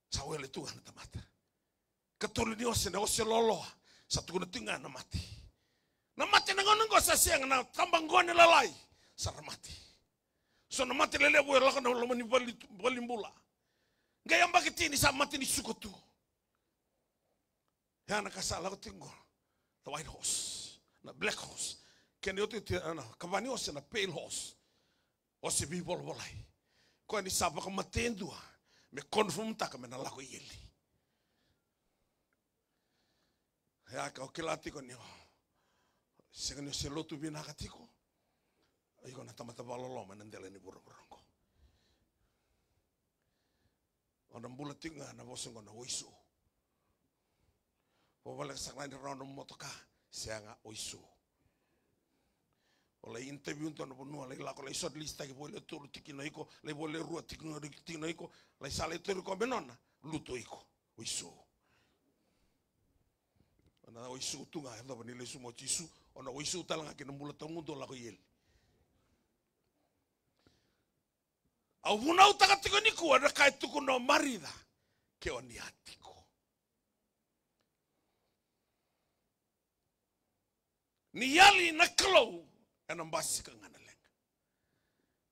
Sa wele tu ga na tamata. Katolu ni ose, na ose loloa. Sa tukuna tiko ga na mate. Na mate na gauna qo sa sega, na tabaqone lalai. Sa ra mate. So na mate lelevu e lako na loma ni vali, vali bula. Qai yabaki tini sa mate ni suka tu. Ya na ka sa lako tiko qo. The white horse. Na black horse. Kena iotioti, na kava ni ose na pale horse. Ose veivolavolai. Koya ni sa vakamatei e dua me confirm-taka me na lako i eli. Ya ka o kila tiko ni o sega ni o se lotu vinaka tiko. Iko na tamata vakaloloma ena dela ni vuravura oqo. O na bula tiko ga na vosa oqo na oiso. Vavaleka saka na ni rawa na motoka, sega, oiso. O lai interview dua na vanua, lai lako, lai shortlist taki, voli e tolu tikina iko, lai voli e rua tikina, tikina iko, lai sa lai tauri iko me nona, lutu iko, oiso. O na oiso tu ga, e cava ni lesu mo Jisu, o na oiso tale ga ki na bula tawamudu o lako i eli. Au vunautaka tiko nikua na ka e tukuna o Marica, ke o ni a tiko. Ni yali na Kalou, ena basika ga na leqa.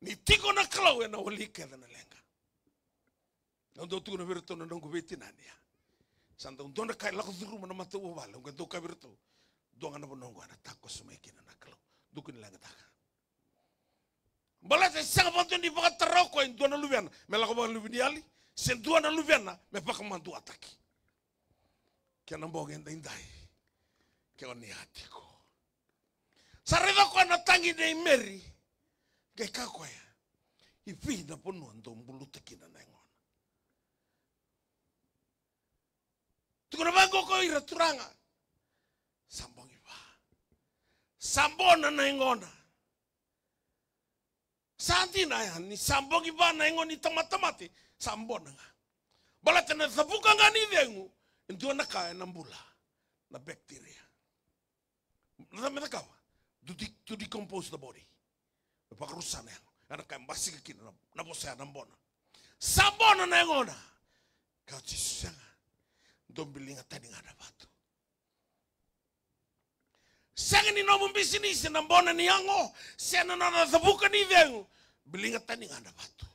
Ni tiko na Kalou, ena wali kece na leqa. Au dau tukuna vei iratou na noqu veitinani ya. Sa dau dua na ka e lako curuma na matavuvale, au qai dau kaya vei iratou. Dua ga na vanua oqo ena takoso mai kina na Kalou. Duku ni leqataka. Baleta e sega vakadua ni vakatara o koya e dua na luvena me lako vakaluveniyali, se dua na luvena me vakamaduataki. Kena bogi edaidai, ke o ni a tiko. Sa raica o koya na tagi nei Meri, qai kaya o koya, i vei na vanua dou buluta kina na yagona? Tukuna vaqo ko ira, Turaga, sa bogi va. Sa bona na yagona. Sa dina ya, ni sa bogi va na yago ni tamata mate, sa bona ga. Baleta na cavuka ga ni cegu, e dua na ka ena bula, na bacteria. Na cava me cakava? To de-, to decompose the body. Me vakarusa na yago. Ya na ka e basika kina na, na vosa ya na bona. Sa bona na yagona. Kaya o Jisu, sega. Dou biliga tani ga na vatu. Sega ni nomu bisinisi na bona ni yago, se na nona cavuka ni cegu, biliga tani ga na vatu.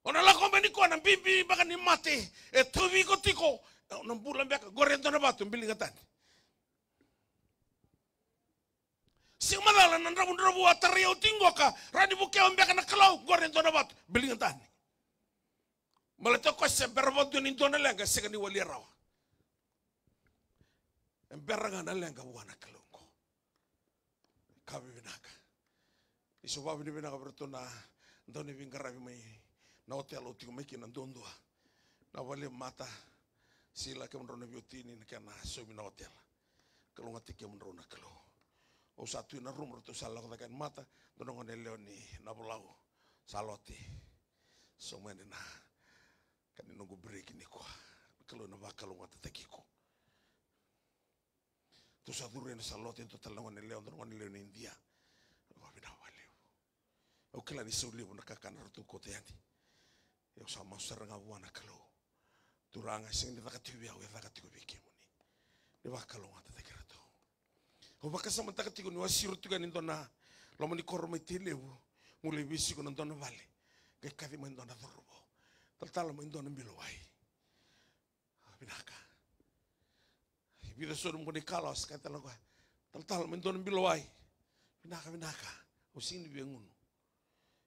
O na lako mai nikua na bibi beka ni mate e tauvi iko tiko, o na bula beka, qori e dua na vatu, biliga tani. Siga macala na dravudravua a tarai au tiko qo ka rawa ni vukea au beka na Kalou, qori e dua na vatu, biliga tani. Baleta o koya se bera vakadua ni dua na leqa, e sega ni walia rawa. E bera ga na leqa vua na Kalou qo. Ka vivinaka. Ni so vakavinavinaka vei iratou na dau ni veiqaravi mai na otela au tiko mai kina duadua. Na vale mata, Sila, kemudrau na veiwatini, na kena saumi na otela. Kalougata kemudrau na Kalou. Au sa tu ina rumu, ratou sa lako cake na mata, dua na gone yalewa ni Navolau, Salote. Sauma yani na ka ni noqu break nikua. Na Kalou ena vakalougatataki iko. Tou sa curu yani, Salote, dua tale na gone yalewa, dua na gone yalewa ni Idia. Vakavinavinaka vakalevu. Au kila ni sau levu na kakana ratou kauta yani. Au sa masu sara ga vua na Kalou. Turaga, e sega ni caka tiko vei au, e caka tiko vei kemuni. ni vakalougatataki iratou. Au vakasamataka tiko niu a siro tiko yani dua na loma ni koro mai Tailevu, meu lai veisiko na dua na vale, qai kaci mai dua na cauravou. Talatala, mai dua na bilo wai. Vinaka. E vica so na bogi ni kalawa sa kaya tale o koya, talatala, mai dua na bilo wai. Vinaka, vinaka. Au sega ni via gunu.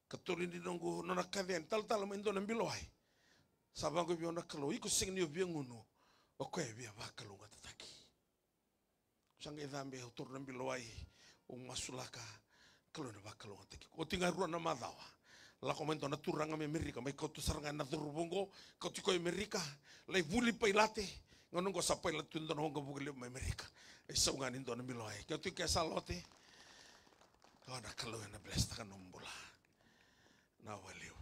Katolu ni noqu, nona kaci yani, talatala, mai dua na bilo wai. Sa vaqo vei au na Kalou, iko sega ni o via gunu, o koya e via vakalougatataki. Sa qai cabe, au taura na bilo wai, au masulaka. Kalou ena vakalougatataki iko. Oti ga e rua na macawa, lako mai dua na turaga mai Amerika, mai kauta sara ga ena cauravou oqo, kauti koya i Amerika, lai vuli pailate. Gauna oqo sa pailate tu e dua na waqavuka levu mai Amerika. E sau ga ni dua na bilo wai. Ke oti ke sa lote. O na Kalou ena blesstaka nomu bula. Na walevu.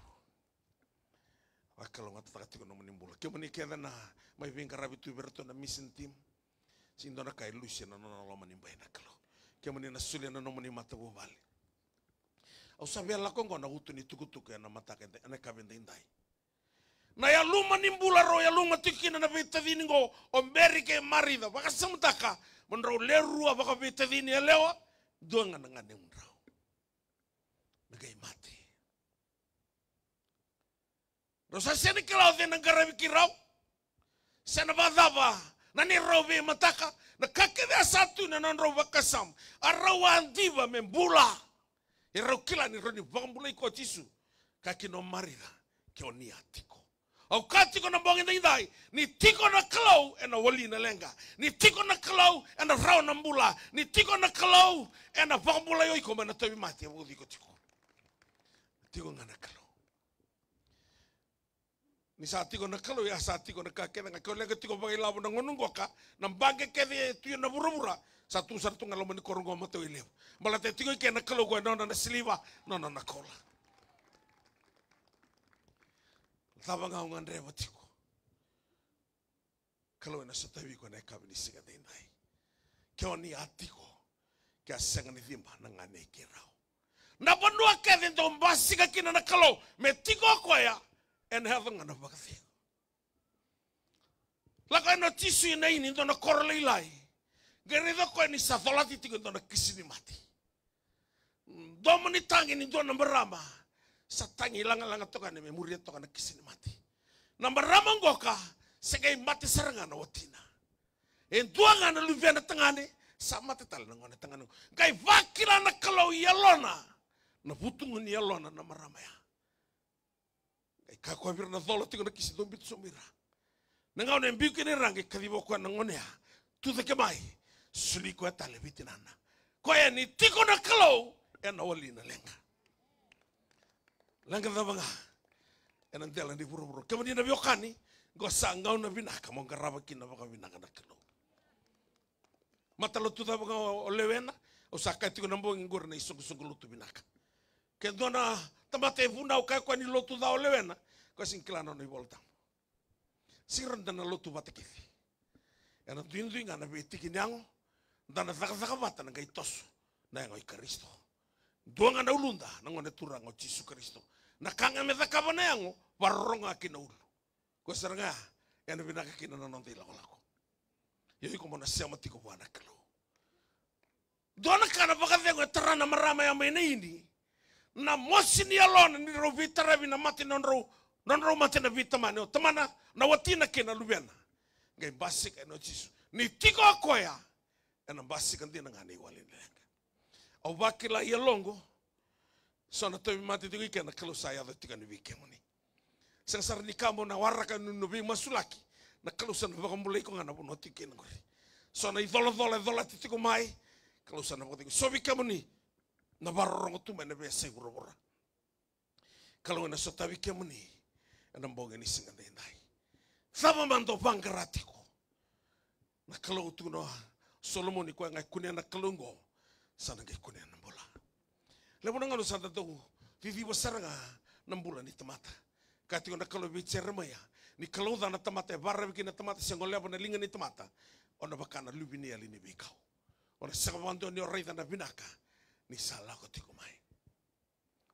Vakalougatataka tiko nomuni bula. Kemuni kece na mai veiqaravi tu vei iratou na mission team. Sega ni dua na ka e lusi ena nona loma ni bai na Kalou. Kemuni na solia na nomuni matavuvale. Au sa via lako oqo na utu ni tukutuku ena mataka eda, ena yakavi edaidai. Na yaluma ni bula rau yaluma tiko kina na veitacini oqo, o Beri kei Marica. Vakasamataka, mo drau lewe rua vakaveitacini yalewa, dua ga na ganemudrau. Me qai mate. Rau sa sega ni kila o cei na qaravi keirau, se na vakacava na neirau veimataka. Na ka kece a sa tu na nodrau vakasama, a rau a diva me bula. E rau kila ni rawa ni vakabulai koya o Jisu. Kaya kina o Marica, ke o ni a tiko. Au kaya tiko na bogi edaidai, ni tiko na Kalou ena wali na leqa. Ni tiko na Kalou ena rawa na bula. Ni tiko na Kalou ena vakabulai o iko mai na tauvimate e vauci iko tiko. Tiko ga na Kalou. Ni sa tiko na Kalou, ia sa tiko na ka kece ga. Ke o leqa tiko vakailavo na gauna qoka, na baqe kece e tu ena vuravura, sa tu sara tu ga loma ni koro qo Matawailevu. Baleta e tiko i ke na Kalou, koya nona na siliva, nona na koula. Cava ga o gadreva tiko, Kalou ena sotavi iko ena yakavi ni siga edaidai. Ke o ni a tiko, ke a sega ni ciba na ganei keirau. Na vanua kece dau basika kina na Kalou me tiko o koya, ena yaco ga na vakacegu. Lako yani o Jisu i Naini, dua na koro lailai. Qai raica o koya ni sa colati tiko e dua na kisi ni mate. Domo ni tagi ni dua na marama. Sa tagi lagalaga toka yani me muria toka na kisi ni mate. Na marama qoka, se qai mate sara ga na watina. E dua ga na luvena tagane, sa mate tale na gone tagane. Qai vakila na Kalou i yalona, na vutugu ni yalona na marama ya. Qai kaya o koya vei ira na cola tiko na kisi, dou biuta sobu i ra. Na gauna e biu kina i ra, qai kaciva o koya na gone ya. Tucake mai, soli koya tale vei tinana. Koya ni tiko na Kalou, ena wali na leqa. Leqa cava ga ena dela ni vuravura. Kemuni na veiwekani, qo sa gauna vinaka mo qarava kina vakavinaka na Kalou. Matalotu cava ga o lewena, au sa kaya tiko na bogi qori na isoqosoqo lotu vinaka. Ke dua na tamata e vunau kaya o koya ni lotu ca o lewena, koya sega ni kila na nona iVolatabu. Sega ni da na lotu vata kece. Ena duidui ga na veitiki ni yago, da na cakacaka vata na qai toso na yago i Karisito. Dua ga na uluda, na Gone Turaga o Jisu Karisito. Na ka ga me cakava na yago, vakarorogo ga ki na ulu. Koya sara ga ena vinaka kina na noda ilakolako. Ia o iko mo na sema tiko vua na Kalou. Dua na ka na vakacegu e tara na marama ya mai Naini. Na mosi ni yalona ni rau veitaravi na mate ni nodrau, nodrau mate na veitamani, o tamana, na watina kei na luvena. Qai basika yani o Jisu. Ni tiko o koya, ena basika dina ga na iwali ni leqa. Au vakila i yaloqu, so na tauvimate tiko i ke, na Kalou sa yaco tiko yani vei kemuni. Sega sara ni ka mo na waraka ni na veimasulaki, na Kalou sa na vakabulai iko ga na vanua tiko kina qori. So na icolacola e colati tiko mai, Kalou sa na vakacegu. So vei kemuni na vakarorogo tu mai na veiyasai vuravura. Kalou ena sotavi kemuni ena bogi ni siga daidai. Cava mada o vaqara tiko, na Kalou tukuna o Solomoni, koya ga e kunea na Kalou oqo, sa na qai kunea na bula. Levu na gauna sa da dau ciciva sara ga na bula ni tamata. Kaya tiko na Kalou vei Jeremaia, ni Kalou ca na tamata, e vakararavi kina na tamata, se goleva na liga ni tamata, o na vaka na luveniyali ni veikau. O na sega vakadua ni o raica na vinaka ni sa lako tiko mai.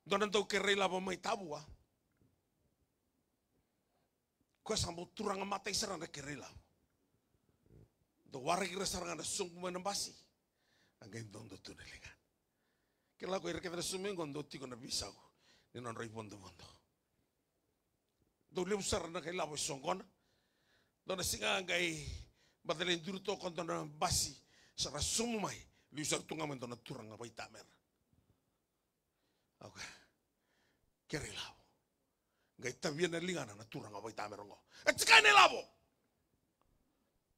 Dua na dau kere ilavo mai Tavua. Koya sa bau turaga matai sara na kere ilavo. Dau waraki ira sara ga na sobu mai na basi. A qai dodo tu na ligana. Kila ko ira kece na sobu mai qo dau tiko na veisau ni nodra ivodovodo. Dau levu sara na kai lavo e soqona. Dua na siga qai bata lai duri toka dua na basi, sa ra sobu mai, liu sara tu ga mai dua na turaga vaitamera. Okay. Kere ilavo. Qai tavia na ligana na turaga vaitamera qo. E tikai na ilavo.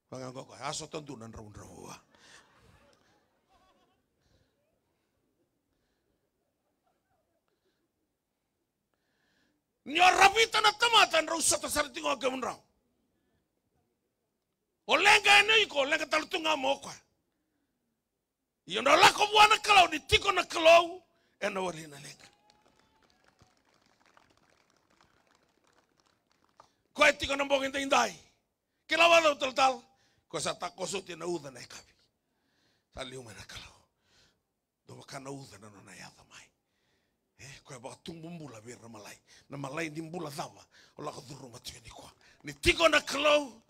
Vaka qo koya, a sota dua na dravudravua. Ni o ravita na tamata, drau sota sara tiko ga kemudrau. O leqa ena iko, o leqa tale tu ga mo koya. Ia na lako vua na Kalou, ni tiko na Kalou, ena wali na leqa. Koya tiko na bogi daidai. Kila vakacava talatala? Koya sa takoso oti ena uca na yakavi. Sa liu mai na Kalou. Dau vaka na uca na nona yaco mai. E, koya vakatubu bula vei ira na malai. Na malai ni bula cava o lako curuma tiko nikua? Ni tiko na Kalou,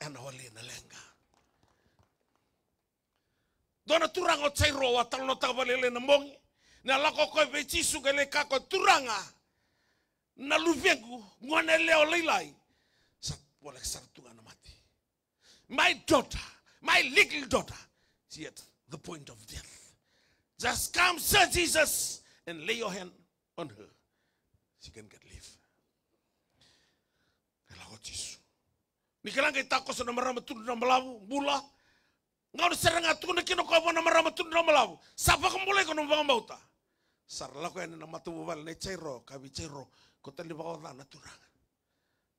ena wali na leqa. Dua na turaga o Jairo, au a talanoataka vakalailai na bogi. Ni a lako o koya vei Jisu qai lai kaya o koya, Turaga, na luvequ, gone yalewa lailai, sa voleka sara tu ga na mate. My daughter, my little daughter, she at the point of death. Just come, Sir Jesus, and lay your hand on her. She can get life. E lako o Jisu. Ni kila qai takoso na marama tudra balavu, bula. Gauna sara ga tukuna kina o koya vua na marama tudra balavu, sa vakabulai iko na nomu vakabauta. Sa ra lako yani na matavuvale nei Jairo, kaya vei Jairo, ko tale ni vakaoca na turaga.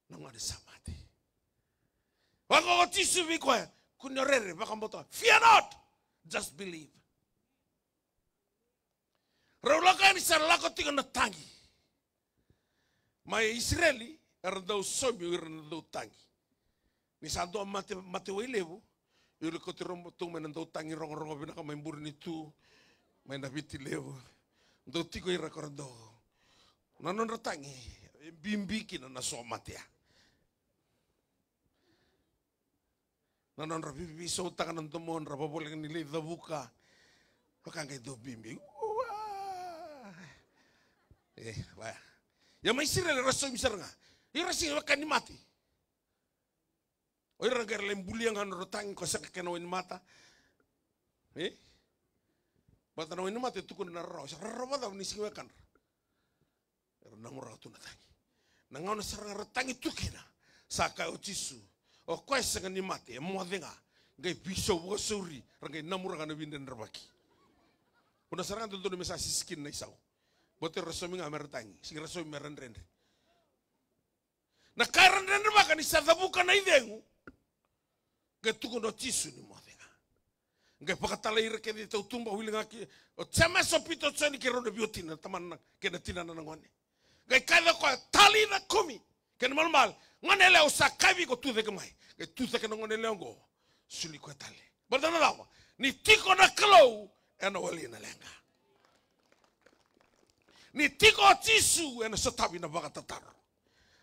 Na gone sa mate. Vaka o Jisu vei koya, kua ni o rere, vakabauta. Fear not, just believe. Rau lako yani, sa lako tiko na tagi. Mai Isireli era dau saumi o ira na dautagi. Ni sa dua mate, mate wai levu, ira kauti rau tu mai na dautagi rogorogo vinaka mai Burenitu, mai na Viti Levu. Dau tiko ira ko ra dau, na nodra tagi e bibi kina na so mate ya. Na nodra veisautaka na domodra, vavoleka ni lai cavuka. Vaka qai dau bibi. Ua! E, va. Ia mai Isireli era saumi sara ga. Ira sega ni weka ni mate. O ira qai ra lai bulia ga na nodra tagi ko sega kena wainimata. E? Baleta na wainimata e tukuna na rarawa. Sa rarawa cava ni sega ni wekadra. Era namuraka tu na tagi. Na gauna sara ga ra tagi tu kina, sa kaya o Jisu, o koya e sega ni mate, e moce ga. Qai veisau vakasauri, ra qai namuraka na veidredrevaki. Vuna sara ga dodonu me sa sisikina na isau. Baleta era saumi ga me ra tagi, sega ni ra saumi me ra dredre. Na ka era dredrevaka ni sa cavuka na icegu. Qai tukuna o Jisu ni moce ga. Qai vakatalai ira kece i tautuba, wili ga ki o Jemesa, o Pita, o Joni kei rau na veiwatina, na tamana kei na tinana na gone. Qai kaya o koya, Talitha kumi, kena ibalebale, gone yalewa, au sa kaya vei iko, tucake mai. Qai tucake na gone yalewa oqo, soli koya tale. Baleta na cava? Ni tiko na Kalou, ena wali na leqa. Ni tiko o Jisu, ena sotavi na vakatataro.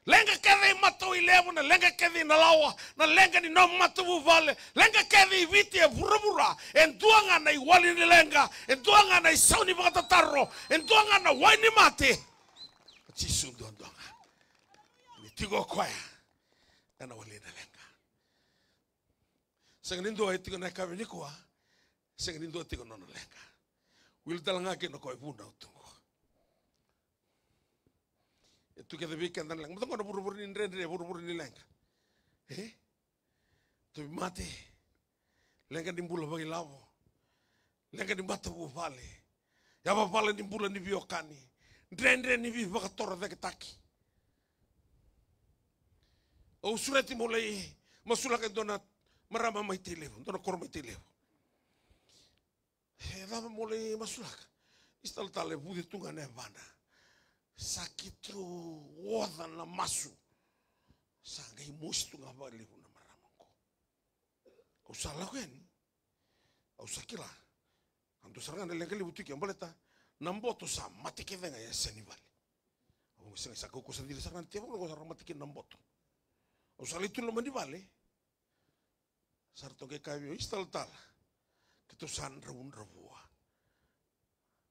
Leqa kece i matawai levu, na leqa kece i nalawa, na leqa ni nomu matavuvale, leqa kece i Viti, e vuravura, e dua ga na iwali ni leqa, e dua ga na isau ni vakatataro, e dua ga na wai ni mate. O Jisu duadua ga. Ni tiko o koya, ena wali na leqa. Sega ni dua e tiko na yakavi nikua, sega ni dua tiko na nona leqa. Wili tale ga kina o koya e vunau tu qo. E tu kece vei keda na leqa. Mada qo na vuravura ni dredre, vuravura ni leqa. E? Tauvimate. Leqa ni bula vakailavo. Leqa ni matavuvale. Yavavala ni bula ni veiwekani. Dredre ni veivakatorocaketaki. Au sureti meu lai masulaka e dua na marama mai Tailevu, dua na koro mai Tailevu. E cava meu lai masulaka? Isa talatala, e vuce tu ga na yavana. Sa keitou oca na masu. Sa qai mosi tu ga vakalevu na marama qo. Au sa lako yani. Au sa kila. A dua sara ga na leqa levu tiko ya, baleta na boto sa mate kece ga e yasa ni vale. Au sega, sa kau, kau sa cila sara ga na tevoro, kau sa ra mate kina na boto. Au sa lai tu loma ni vale. Sa ratou qai kaya vei au, oi, isi talatala, keitou sa dravudravua.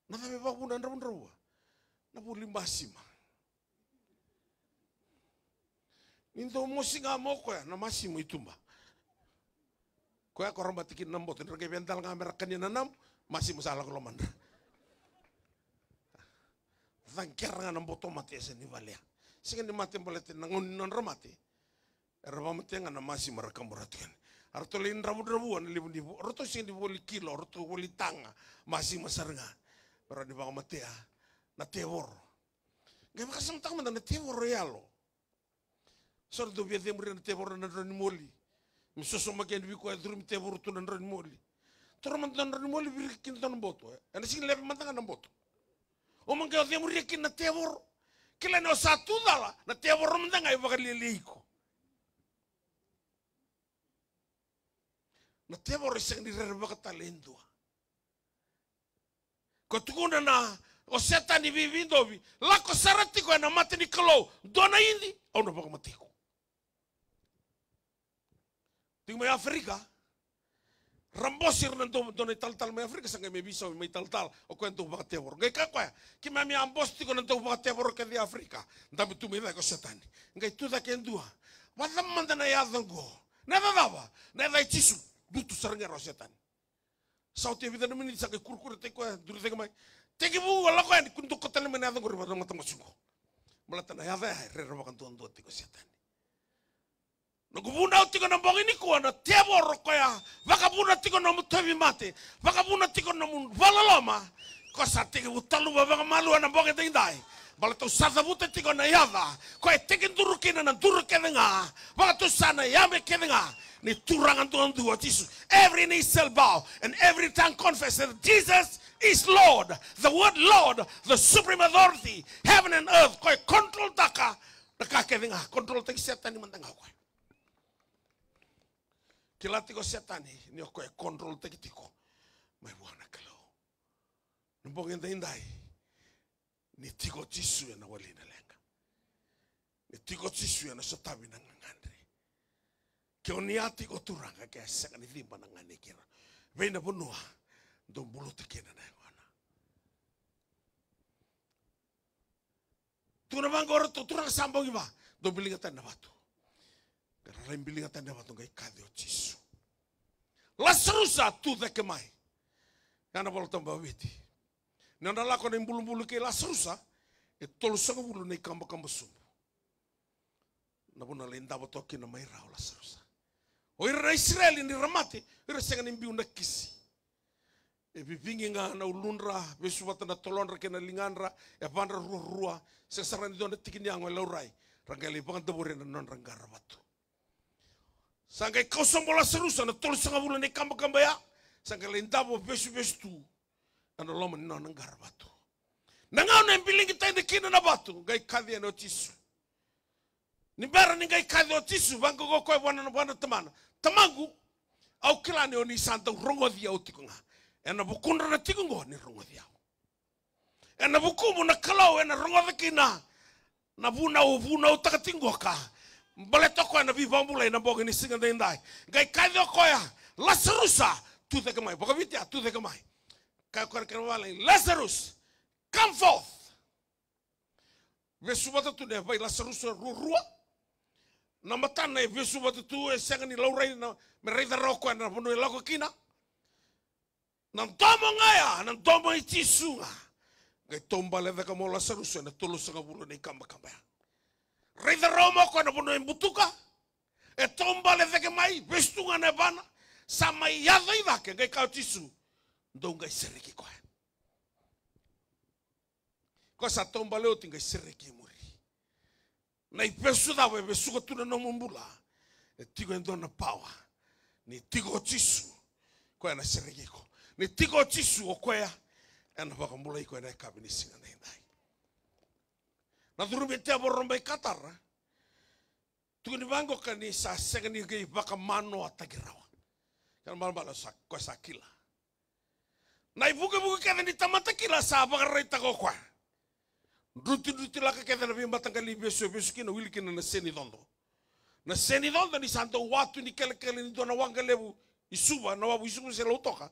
Na cava e vakavuna na dravudravua? Na voli masima. Ni dau mosi ga mai o koya, na masima i tuba. Koya ko ra bati kina na boto, ni ra qai via dala ga me ra kania na namu, masima sa lako lomadra. Caqera ga na boto mate e sega ni valea. Sega ni mate baleta na gauna ni nodra mate. Era vakamatea ga na masima ra kabura tiko yani. A ratou lai dravudravua na levu ni vo-, ratou sega ni voli kilo, ratou voli taga, masima sara ga. Me rawa ni vakamatea na tevoro. Qai vakasamataka mada na tevoro e yalo. So ratou via cemuria na tevoro na drau ni moli. Me sosomaki yani vei koya e curumi tevoro tu na drau ni moli. Toro mada na drau ni moli, viriki kina dua na boto. Ena sega ni leve mada ga na boto. O ma qai o cemuria kina na tevoro. Kila ni o sa tu cala, na tevoro mada ga e vakalialiai iko. Na tevoro e sega ni rerevaka tale e dua. Ko tukuna na, o Setani veividovi, lako sara tiko ena mata ni Kalou, dua na idi, au na vakamatei iko. Tiko mai Aferika, ra bosi ira na dua, dua na italatala mai Aferika, sa qai mai veisau mai talatala, o koya dau vakatevoro. Qai kaya o koya, keimami a bosi tiko na dau vakatevoro kece e Aferika, dabe tu mai cake o Setani. Qai tu cake e dua, vacava mada na yaca oqo? Na yaca cava? Na yaca i Jisu. Lutu sara ga o Setani. Sa oti e vica na miniti sa qai kurukuru tiko koya, duri cake mai. Tekivu, a lako yani, kua ni dou kauta tale mai na yaca oqori vata na matabose oqo. Baleta na yaca ya e rerevaka duadua tiko o Setani. Noqu vunau tiko na bogi nikua, na tevoro koya vakavuna tiko nomu tauvimate, vakavuna tiko nomu vakaloloma, ko sa tekivu taluva vakamalua na bogi daidai. Baleta au sa cavuta tiko na yaca, ko e tekiduru kina na duru kece ga, vakatusa na yame kece ga, ni Turaga duadua o Jisu. Every knee shall bow and every tongue confess that Jesus is Lord. The word Lord, the supreme authority, heaven and earth, ko e controltaka na ka kece ga, controltaki Setani mada ga o koya. Kila tiko o Setani ni o koya e controltaki tiko mai vua na Kalou. Na bogi daidai, ni tiko o Jisu ena wali na leqa. Ni tiko o Jisu ena sotavi na gagadre. Ke o ni a tiko Turaga, ke a sega ni ciba na ganei keirau. Vei na vanua dou buluta kina na yagona. Tukuna vaqo o ratou, Turaga, sa bogi va. Dou biliga tani na vatu. Qai ra lai biliga tani na vatu, qai kaci o Jisu. Lasarusa, tu cake mai. Ya na Vola Tabu vakaviti. Ni nodra lako na ibulubulu kei Lasarusa, e tolusagavulu na ikabakaba sobu. Na vanua lai davo toka kina mai ra o Lasarusa. O ira na Isireli ni ra mate, o ira sega ni biu na kisi. E vivigi ga na uludra, vesu vata na tolodra kei na ligadra, e yavadra ruarua, sega sara ni dua na tiki ni yago e laurai, ra qai lai vakadavori ena nodra qaravatu. Sa qai kau sobu o Lasarusa na tolusagavulu na ikabakaba ya, sa qai lai davo vesuvesu tu ena loma ni nona qaravatu. Na gauna e biligi tani kina na vatu, qai kaci yani o Jisu. Ni bera ni qai kaci o Jisu, vaqo o koya vua na, vua na Tamana. Tamaqu, au kila ni o ni sa dau rogoci au tiko ga. Ena vukudra na tiko oqo ni rogoci au. Ena vukumu na Kalou ena rogoca kina na vunau vunautaka tiko qoka. Baleta o koya na veivakabulai na bogi ni siga daidai. Qai kaci o koya, Lasarusa, tu cake mai. Vakaviti ya, tu cake mai. Kaya o koya na kena vavalagi, Lazarus, come forth. Vesu vata tu na yavai Lasarusa ruarua. Na matana e vesu vata tu, e sega ni laurai na, me raica rawa o koya na vanua e lako kina. Na domo ga ya, na domo i Jisu ga. Qai taubale cake mai o Lasarusa ena tolusagavulu na ikabakaba ya. Raica rawa mai o koya na vanua e butuka. E taubale cake mai, vesu tu ga na yavana. Sa mai yaco i cake, qai kaya o Jisu, dou qai sereki koya. Koya sa taubale oti, qai sereki i muri. Na ivesu cava e vesuka tu na nomu bula? E tiko e dua na pawa. Ni tiko o Jisu, koya ena sereki iko. Ni tiko o Jisu, o koya ena vakabulai iko ena yakavi ni siga daidai. Na curumi e tevoro bai katara. Tukuni vaqo, ka ni sa sega ni qai vakamanoataki rawa. Kena balabala sa, koya sa kila. Na ivukevuke kece ni tamata kila sa vakaraitaka o koya. Drutidruti lako kece na veimataqali ivesu e vesu kina, wili kina na seni codo. Na senicodo ni sa dau wa tu ni kelekele ni dua na waqa levu i Suva, na wavu i Suva se Lautoka.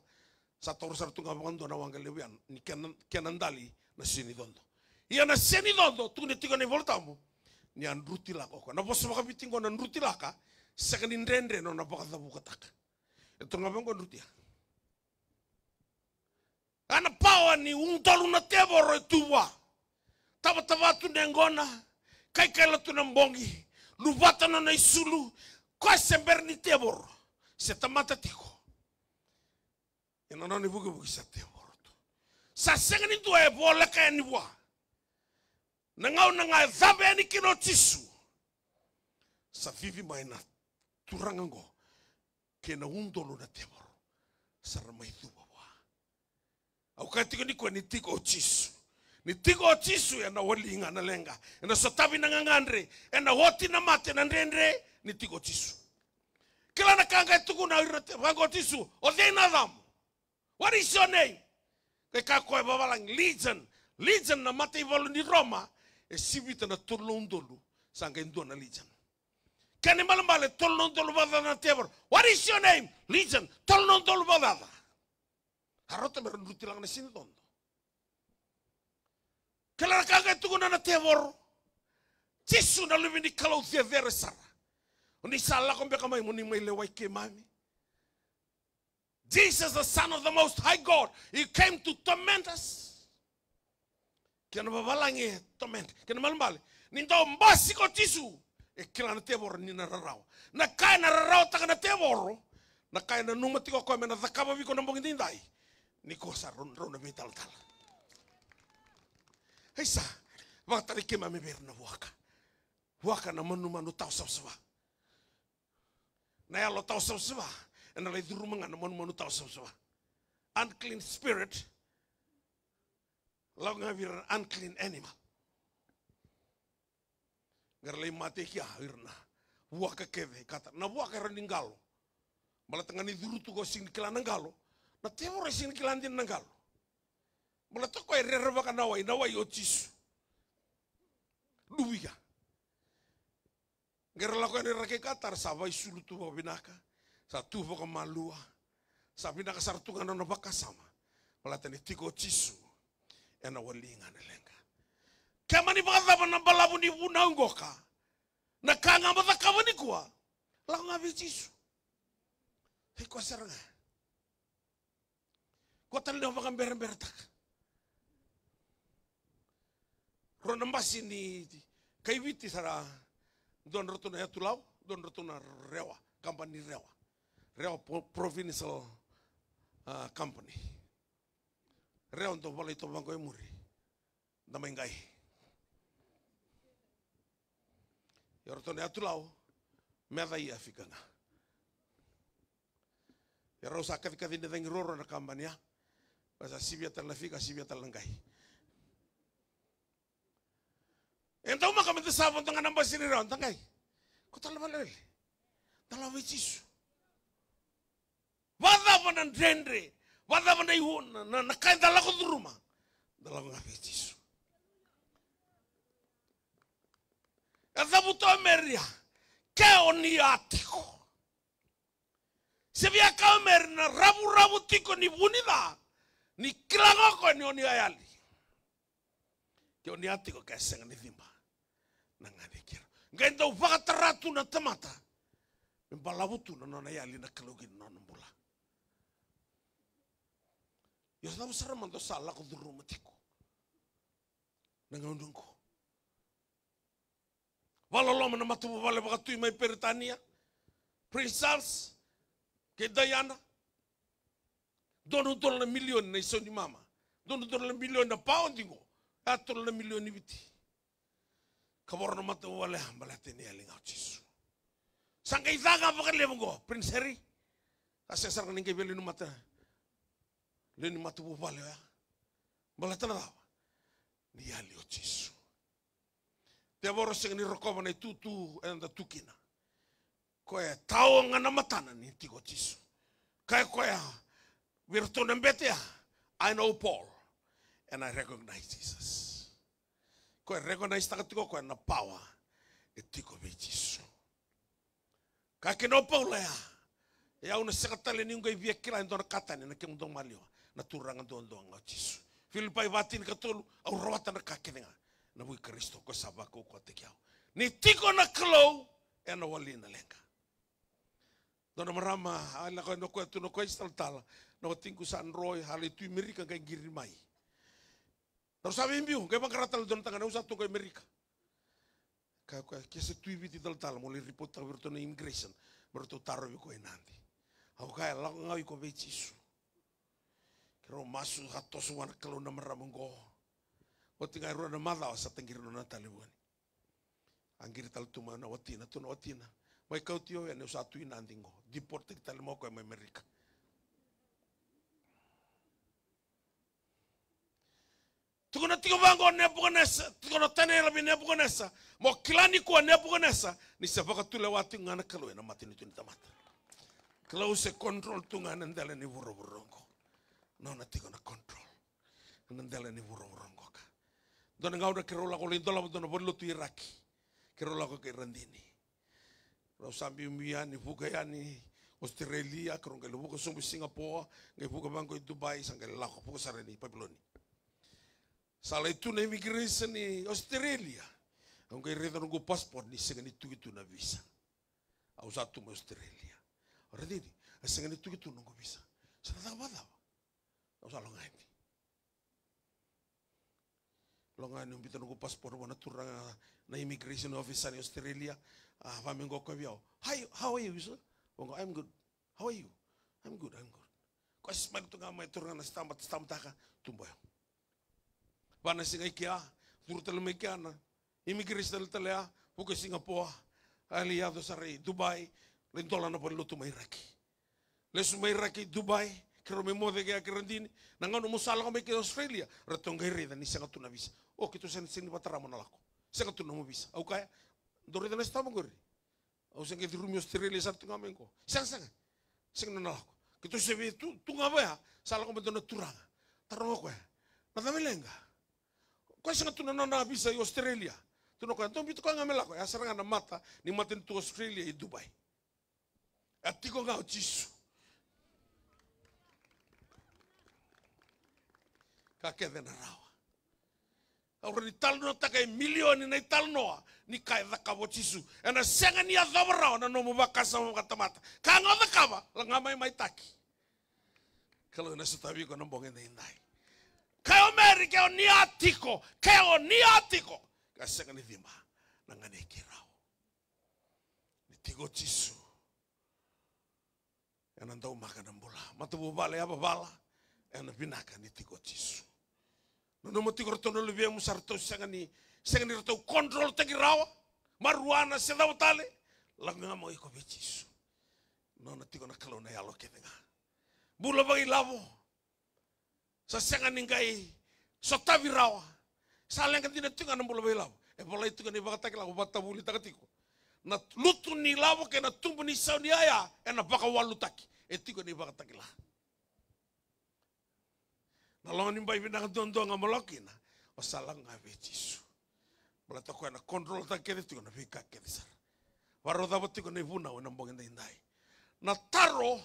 Sa taura sara tu ga vakadua na waqa levu ya ni kena, kena dali na senicodo. Ia na senicodo, tukuni tiko na iVolatabu, ni a drutilaka o koya. Na vosa vakaviti qo na drutilaka, sega ni dredre na nona vakacavukataka. E tu ga vaqo drutia. A na pawa ni udolu na tevoro e tu vua. Tavatava tu na yaqona, kaikaila tu na bogi, luvata na nona isulu, koya se bera ni tevoro, se tamata tiko. Ena nona ivukivuki sa tevoro tu. Sa sega ni dua e voleka yani vua. Na gauna ga e cabe yani kina o Jisu, sa vivi mai na turaga oqo kei na udolu na tevoro, sa ra mai cuva vua. Au kaya tiko nikua ni tiko o Jisu. Ni tiko o Jisu, ena wali ga na leqa. Ena sotavi na gagadre, ena oti na mate, na dredre, ni tiko o Jisu. Kila na ka qai tukuna o ira na te-, vaqo o Jisu, "O cei na yacamu? What is your name?" Qai kaya o koya vavalagi, "Legion." Legion na mataivalu ni Roma, e sivita na tolu na udolu, sa qai dua na legion. Kena ibalebale, tolu na udolu vakacaca na tevoro. "What is your name?" "Legion." Tolu na udolu vakacaca. A rauta me ra drutilaka na senicodo. Kila na ka qai tukuna na tevoro. Jisu na Luve ni Kalou cecere sara. O ni sa lako beka mai mo ni mai lewai keimami. Jesus, the Son of the Most High God, he came to torment us. Kena vavalagi e torment. Kena ibalebale, ni dau basika o Jisu, e kila na tevoro ni na rarawa. Na ka ena rarawataka na tevoro, na ka e nanuma tiko o koya me na cakava vei iko na bogi daidai, ni ko sa rau, rau na veitalatala. Isa, vakatalai keimami vei ira na vuaka. Vuaka na manumanu tawa savasava. Na yalo tawa savasava ena lai curuma ga na manumanu tawa savasava. Unclean spirit, lako ga vei ira na unclean animal. Qai ra lai mate kea ira na vuaka kece, kata na vuaka era ni qalo. Baleta ga ni curu tu ko sega ni kila na qalo. Na tevoro e sega ni kila dina na qalo. Baleta o koya e rerevaka na wai, na wai o Jisu. Duvia. Qai ra lako yani ra kei Kata, ra sa vaisulu tu vakavinaka, sa tu vakamalua, sa vinaka sara tu ga na nona vakasama. Baleta ni tiko o Jisu, ena wali ga na leqa. Ke mani vakacava na balavu ni vunau qoka, na ka ga mo cakava nikua, lako ga vei Jisu. Sai koya sara ga. Ko tale ni o vakaberaberataka. Rua na basi ni kai Viti sara, dua na ratou na yatu Lau, dua na ratou na Rewa, company Rewa. Rewa Pro-, Provincial, ah, Company. Rewa dau volai toka vaqo e muri. Da mai qai. Ia o ratou na yatu Lau, meca ia fika ga. Ia rau sa kacikaci ni cagi ruarua na kabani ya. Ba sa sivia tale na fika, sivia tale na qai. E daumaka me da sa vodo ga na basi ni Rewa, da qai. Ko tale na valewele. Da lako vei Jisu. Vacava na dredre, vacava na iuna, na, na ka eda lako curuma, da lako ga vei Jisu. E cavuta o Meri ya, ke o ni a tiko. Se via kaya o Meri na ravuravu tiko ni vu ni ca, ni kila ga o koya ni o ni a yali. Ke o ni a tiko, ke sega ni ciba na ganequ. Qai dau vakatara tu na tamata me balavu tu na nona yali na Kalou ki na nona bula. Io, cava sara mada o sa lako curuma tiko na gauna oqo? Vakaloloma na matavuvale vakatui mai Peritania, Prince Charles kei Diana. Dua na udolu na milioni na isau ni mama. Dua na udolu na milioni na paodi qo. Ya tolu na milioni Viti. Kavoro na matavuvale ya, baleta ni yali ga o Jisu. Sa qai ca ga vakalevu qo, Prince Harry. Sa sega sara ga ni qai via lewe ni mata, lewe ni matavuvale oya. Baleta na cava? Ni yali o Jisu. Tevoro sega ni rokova na itutu eda tu kina. Koya e tawa ga na matana ni tiko o Jisu. Kaya o koya vei iratou na bete ya, "I know Paul, and I recognize Jesus." Koya e recognize taka tiko o koya na power e tiko vei Jisu. Kaya kina o Paula ya, e au na sega tale niu qai via kila e dua na ka tani ena kemudou maliwa, na Turaga duadua ga o Jisu. Filipai va tinikatolu, au rawata na ka kece ga ena vuku i Karisito ko sa vakaukauwataki au. Ni tiko na Kalou ena wali na leqa. Dua na marama, a lako ena koya tu na koya isi talatala, na watiqu sa dro, a lai tu i Merika qai qiri mai. Rau sa veibiu, qai vaqara tale dua na tagane, au sa tu qo i Merika. Kaya o koya, ke sa tu i Viti talatala, mo lai ripotaka vei iratou na immigration, me ratou tarovi koya i Nadi. Au kaya, lako ga o iko vei Jisu. Keirau masu, a toso vua na Kalou na marama qo. Oti ga e rua na macawa sa taqiri nona talevoni. A qiri tale tu mai na watina, tu na watina. Mai kauti au yani, au sa tu i Nadi qo. Deportaki tale mai o koya mai Merika. Tukuna tiko vaqo o Nepukanesa, tukuna o Taniela vei Nepukanesa, mo kila nikua Nepukanesa, ni se vakatulewa tiko ga na Kalou ena matanitu ni tamata. Kalou se control tu ga ena dela ni vuravura oqo. Nona tiko na control ena dela ni vuravura oqo ka. Dua na gauna keirau lako lai dolava dua na valenilotu i Iraki. Keirau lako kei Radini. Rau sa biubiu yani, vuka yani Australia, keirau qai vuka sobu i Singapore, qai vuka vaqo i Dubai, sa qai lako, vuka sara yani i Papiloni. Sa lai tu na immigration i Australia. Au qai raica noqu passport ni sega ni tuki tu na visa. Au sa tu mai Australia. Radini, a sega ni tuki tu noqu visa. Sa na caka vakacava? Au sa lako ga yani. Lako ga yani, au biuta noqu passport vua na turaga na immigration officer ni Australia. A, vaka me qo o koya vei au. "Hi, how are you, sir?" Vaqo, "I'm good. How are you?" "I'm good, I'm good." Koya smile tu ga mai, turaga na stamp, stamptaka, tubu ya. Va na siga i kea, curu tale mai kea na immigration tale ya, vuka i Singapore, a lai yaco sara i Dubai, lai dola na valenilotu mai Iraki. Lesu mai Iraki i Dubai, keirau mai moce kei Radini, na gauna meu sa lako mai ki Australia, ratou qai raica ni sega tu na visa. "O, keitou sega ni, sega ni vakatara mo na lako. Sega tu na nomu visa." Au kaya, "Dou raica na stamp qori." Au se qai curumi Australia sara tu ga mai qo. "Sega, sega. Sega ni na lako." Keitou se vei tu, tu ga vaya, sa lako mai dua na turaga. Taroga o koya, "Na cava e leqa?" "Koya sega tu na nona visa i Australia." Tukuna o koya, "Dou biuta koya ga me lako." Ya sara ga na mata ni matanitu Australia i Dubai. A tiko ga o Jisu. Ka kece na rawa. Au rawa ni talanoataka e milioni na italanoa ni ka e cakava o Jisu. Ena sega ni yacova rawa na nomu vakasama vakatamata. Ka ga o cakava, lako ga mai, mai taki. Kalou ena sotavi iko na bogi edaidai. Kaya o Meri, ke o ni a tiko, ke o ni a tiko, ka sega ni ciba na ganei keirau. Ni tiko o Jisu, ena daumaka na bula. Matavuvale, yavavala, ena vinaka ni tiko o Jisu. Nanuma tiko ratou na luvemu sa ratou sega ni, sega ni ratou controltaki rawa. Marijuana se cava tale, lako ga mai o iko vei Jisu. Nona tiko na Kalou na yalo kece ga. Bula vakailavo. Sa sega ni qai sotavi rawa. Sa leqa dina tiko ga na bula vakailavo. E volai tiko na iVakatakila, au vakatavulitaka tiko. Na lutu ni lavo kei na tubu ni sau ni yaya ena vakawalutaki. E tiko na iVakatakila. Na loma ni bai vinaka duadua ga mo lako kina, o sa lako ga vei Jisu. Baleta o koya na controltaka kece tiko na veika kece sara. Vakarau cava tiko na ivunau ena bogi edaidai? Na taro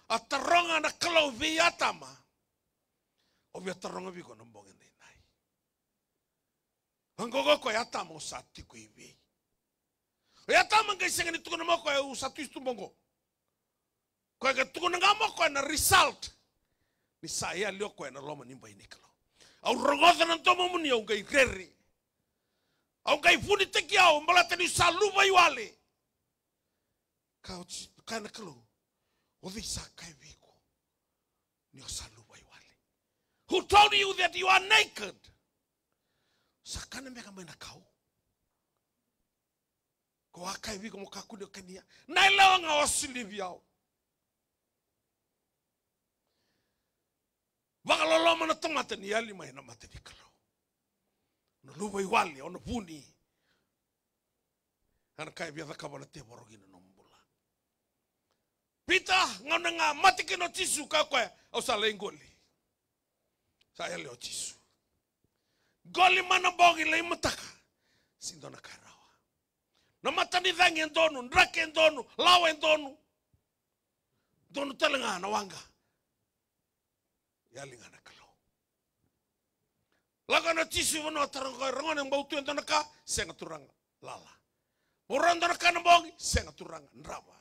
a taroga na Kalou vei Atama, au via taroga vei iko na bogi edaidai. Vaqo o koya, Atama, o sa tiko i vei? O Atama qai sega ni tukuna mai o koya, au sa tu i tuba oqo. Koya qai tukuna ga mai o koya na result ni sa yali o koya na loma ni bai ni Kalou. Au rogoca na domomuni, au qai rere. Au qai vunitaki au baleta niu sa luvaiwale. Ka oti, kaya na Kalou, o cei sa kaya vei iko ni o sa luvaiwale? Who told you that you are naked? Sa kana beka mai na kau? Ko a kaya vei iko mo kakua ni o kania? Na yalewa ga o a solia vei au. Vakaloloma na tamata ni yali mai na mata ni Kalou. Na luvaiwale, o na vuni. Ena ka e via cakava na tevoro kina nomu bula. Pita, gauna ga mate kina o Jisu, kaya o koya, au sa lai qoli. Sa yali o Jisu. Qoli mai na bogi, lai mataka. Sega ni dua na ka e rawa. Na matanicagi e donu, draki e donu, lawa e donu. Donu tale ga na waqa. Yali ga na Kalou. Lako na Jisu i vanua, taroga o koya, ragone, bau tu e dua na ka? Sega Turaga. Lala. Bau rawa e dua na ka na bogi? Sega Turaga. Drava.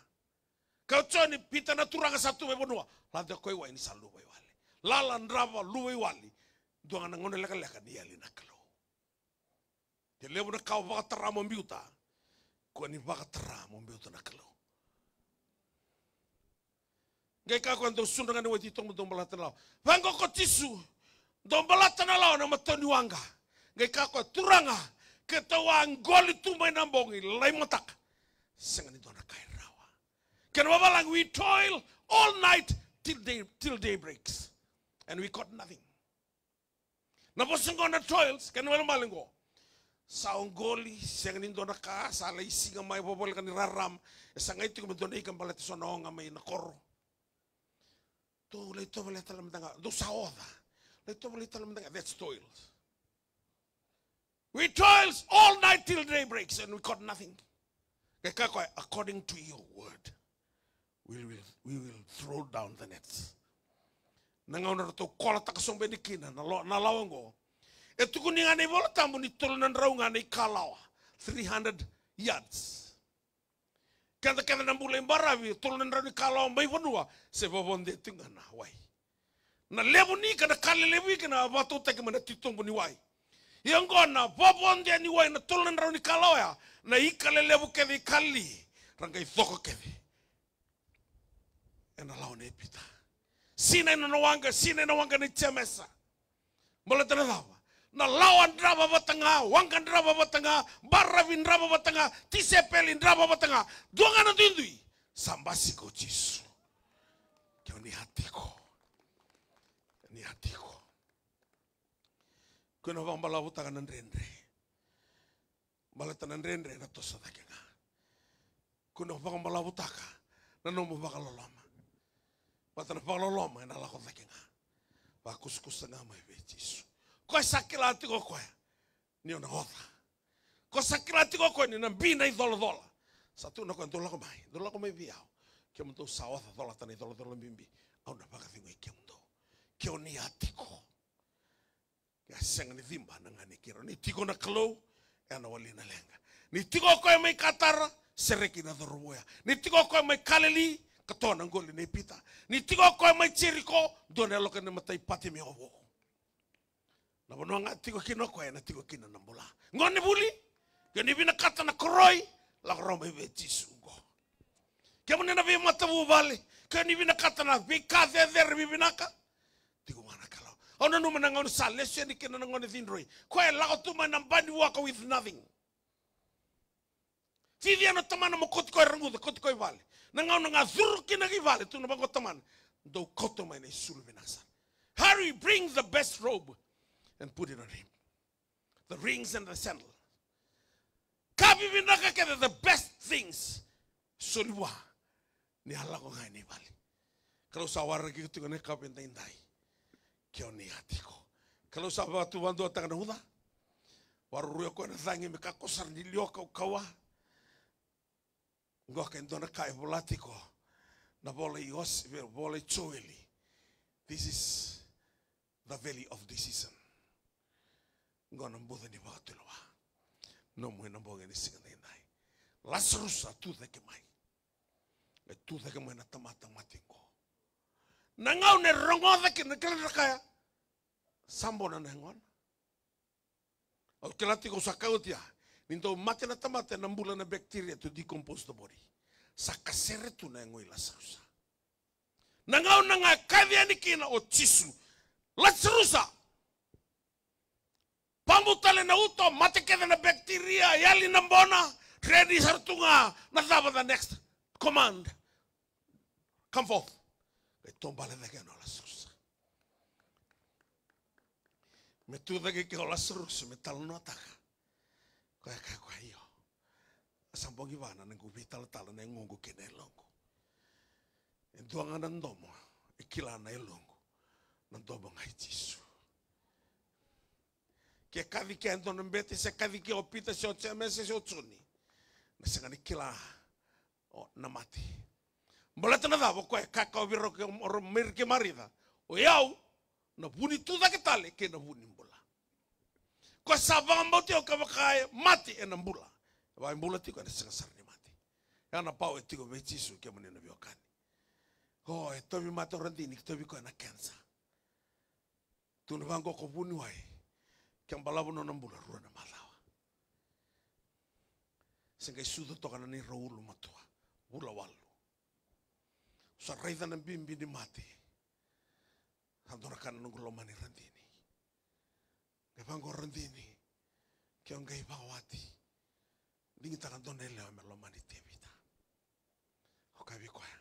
Kaya o Joni, Pita, na Turaga sa tu mai vanua. Lade koya i wai ni sa luvawale. Lala, drava, luvawale. Dua ga na gauna lekaleka ni yali na Kalou. Ke levu na ka o vakatara mo biuta, kua ni vakatara mo biuta na Kalou. Qai kaya o koya, dou sudra ga ni wai titobu, dou balata na lawa. Vaqo ko Jisu, dou balata na lawa na matau ni waqa. Qai kaya o koya, Turaga, keitou a qoli tu mai na bogi, lai mataka. Sega ni dua na ka e rawa. Kena vavalagi, we toil all night till day, till day breaks. And we caught nothing. Na vosa qo na toils, kena ibalebale qo. Sa oqoli, sega ni dua na ka, sa lai siga mai, voleka ni rarama. E sa qai tiko me dua na ika baleta so na oga mai na koro. Dou lai tovolea tale mada ga, dou sa oca. Lai tovolea tale mada ga, that's toils. We toils all night till day breaks and we caught nothing. Qai kaya o koya, according to your word, we will, we will throw down the nets. Na gauna ratou kolataka sobu yani kina na, lo, na lawa oqo. E tukuni ga na iVola Tabu ni tolu na drau ga na ikalawa, three hundred yards. Keda kece na bula i baravi, tolu na drau ni kalawa mai vanua, se vovodea tu ga na wai. Na levu ni ika, na ka lelevu i ke na vakatautaki mai na titobu ni wai. Ia oqo na vovodea ni wai, na tolu na drau ni kalawa oya, na ika lelevu kece i Kalili, ra qai coko kece ena lawa nei Pita. Sinai na nona waqa, sinai na waqa nei Jemesa. Baleta na cava? Na lawa drava vata ga, waqa drava vata ga, baravi drava vata ga, tisaipeli drava vata ga. Dua ga na duidui, sa basika o Jisu. Ke o ni a tiko. Ni a tiko. Kua ni vakabalavutaka na dredre. Baleta na dredre ena toso cake ga. Kua ni vakabalavutaka na nomu vakaloloma. Baleta na vakaloloma ena lako cake ga. Vakusakusa ga mai vei Jisu. Koya sa kila tiko o koya ni o na oca. Koya sa kila tiko o koya ni na bi na icolacola. Sa tukuna o koya, dou lako mai, dou lako mai vei au. Kemudou sa oca colata na icolacola bibi. Au na vakacegui kemudou. Ke o ni a tiko. Ke a sega ni ciba na gane keirau. Ni tiko na Kalou, ena wali na leqa. Ni tiko o koya mai Katara, sereki na cauravou ya. Ni tiko o koya mai Kalili, katoa na qoli nei Pita. Ni tiko o koya mai Jeriko, dua na yaloka ni matai Patimeo vou. Na vanua ga tiko kina o koya, ena tiko kina na bula. Gonevuli, ke ni vinakata na koroi, lako rawa mai vei Jisu qo. Kemuni na veimatavuvale, ke ni vinakata na veika cecere vivinaka, tiko ga na Kalou. Au nanuma na gauna sa lesu yani kina na gone cidroi. Koya e lako tu mai na bai ni vuaka with nothing. Cici na tamana mo kauti koya, raguca, kauti koya i vale. Na gauna ga curu kina ki vale, tukuna vaqo o tamana, dou kauta mai na isulu vinaka sara. Hurry, bring the best robe and put it on him. The rings and the sandal. Ka vivinaka kece, the best things. Soli vua. Ni a lako ga i na i vale. Kalou sa waraki iko tiko na ka vei daidai. Ke o ni a tiko. Kalou sa vakatuvaduataka na uca. Varurui o koya na cagi me kakua sara ni liwa kaukauwa. Qo ke dua na ka e vola tiko na vola i Os, vola i Joeli. This is the valley of decision. Qo na buca ni vakatulewa. Nomu ena bogi ni siga daidai. Lasarusa tu cake mai. E tu cake mai na tamata mate qo. Na gauna e rogoca kina na kila na kaya. Sa bona na yagona. Au kila tiko, au sa kaya oti ya. Ni dau mate na tamata ena bula na bacteria to decompose the body. Sa kasere tu na yago i Lasarusa. Na gauna ga e kaci yani kina o Jisu. Lasarusa. Pamu tale na uto, mate kece na bacteria, yali na bona, ready sara tu ga na cava the next command. Come forth. Qai taubale cake o Lasarusa. Me tu cake ke o Lasarusa, me talanoataka. Koya kaya koya, io. Sa bogi va na noqu veitalatala na yagoqu kei na yaloqu. E dua ga na domo e kila na yaloqu. Na domo ga i Jisu. Ke kaci ke e dua na bete, se kaci ke o Pita, se o Jemesa, se o Joni. Na sega ni kila o na mate. Baleta na cava? O koya e kaya vei rau kei Meri kei Marica, o yau na vu ni tucake tale kei na vu ni bula. Koya sa vakabauti au, kevaka e mate ena bula, e vakabula tiko, ena sega sara ni mate. Ya na pawa e tiko vei Jisu, kemuni na veiwekani. O, e tauvimate o Radini, tauvimate koya na kenisa. Tukuna vaqo ko vuniwai, ke balavu nona bula rua na macawa. Se qai sucu toka na neirau ulumatua, vula walu. Sa raica na bibi ni mate. Sa dua na ka na noqu lomani Radini. Qai vaqo Radini, ke o qai vakawati, digitaka dua na yalewa me lomani Tevita. Au kaya vei koya,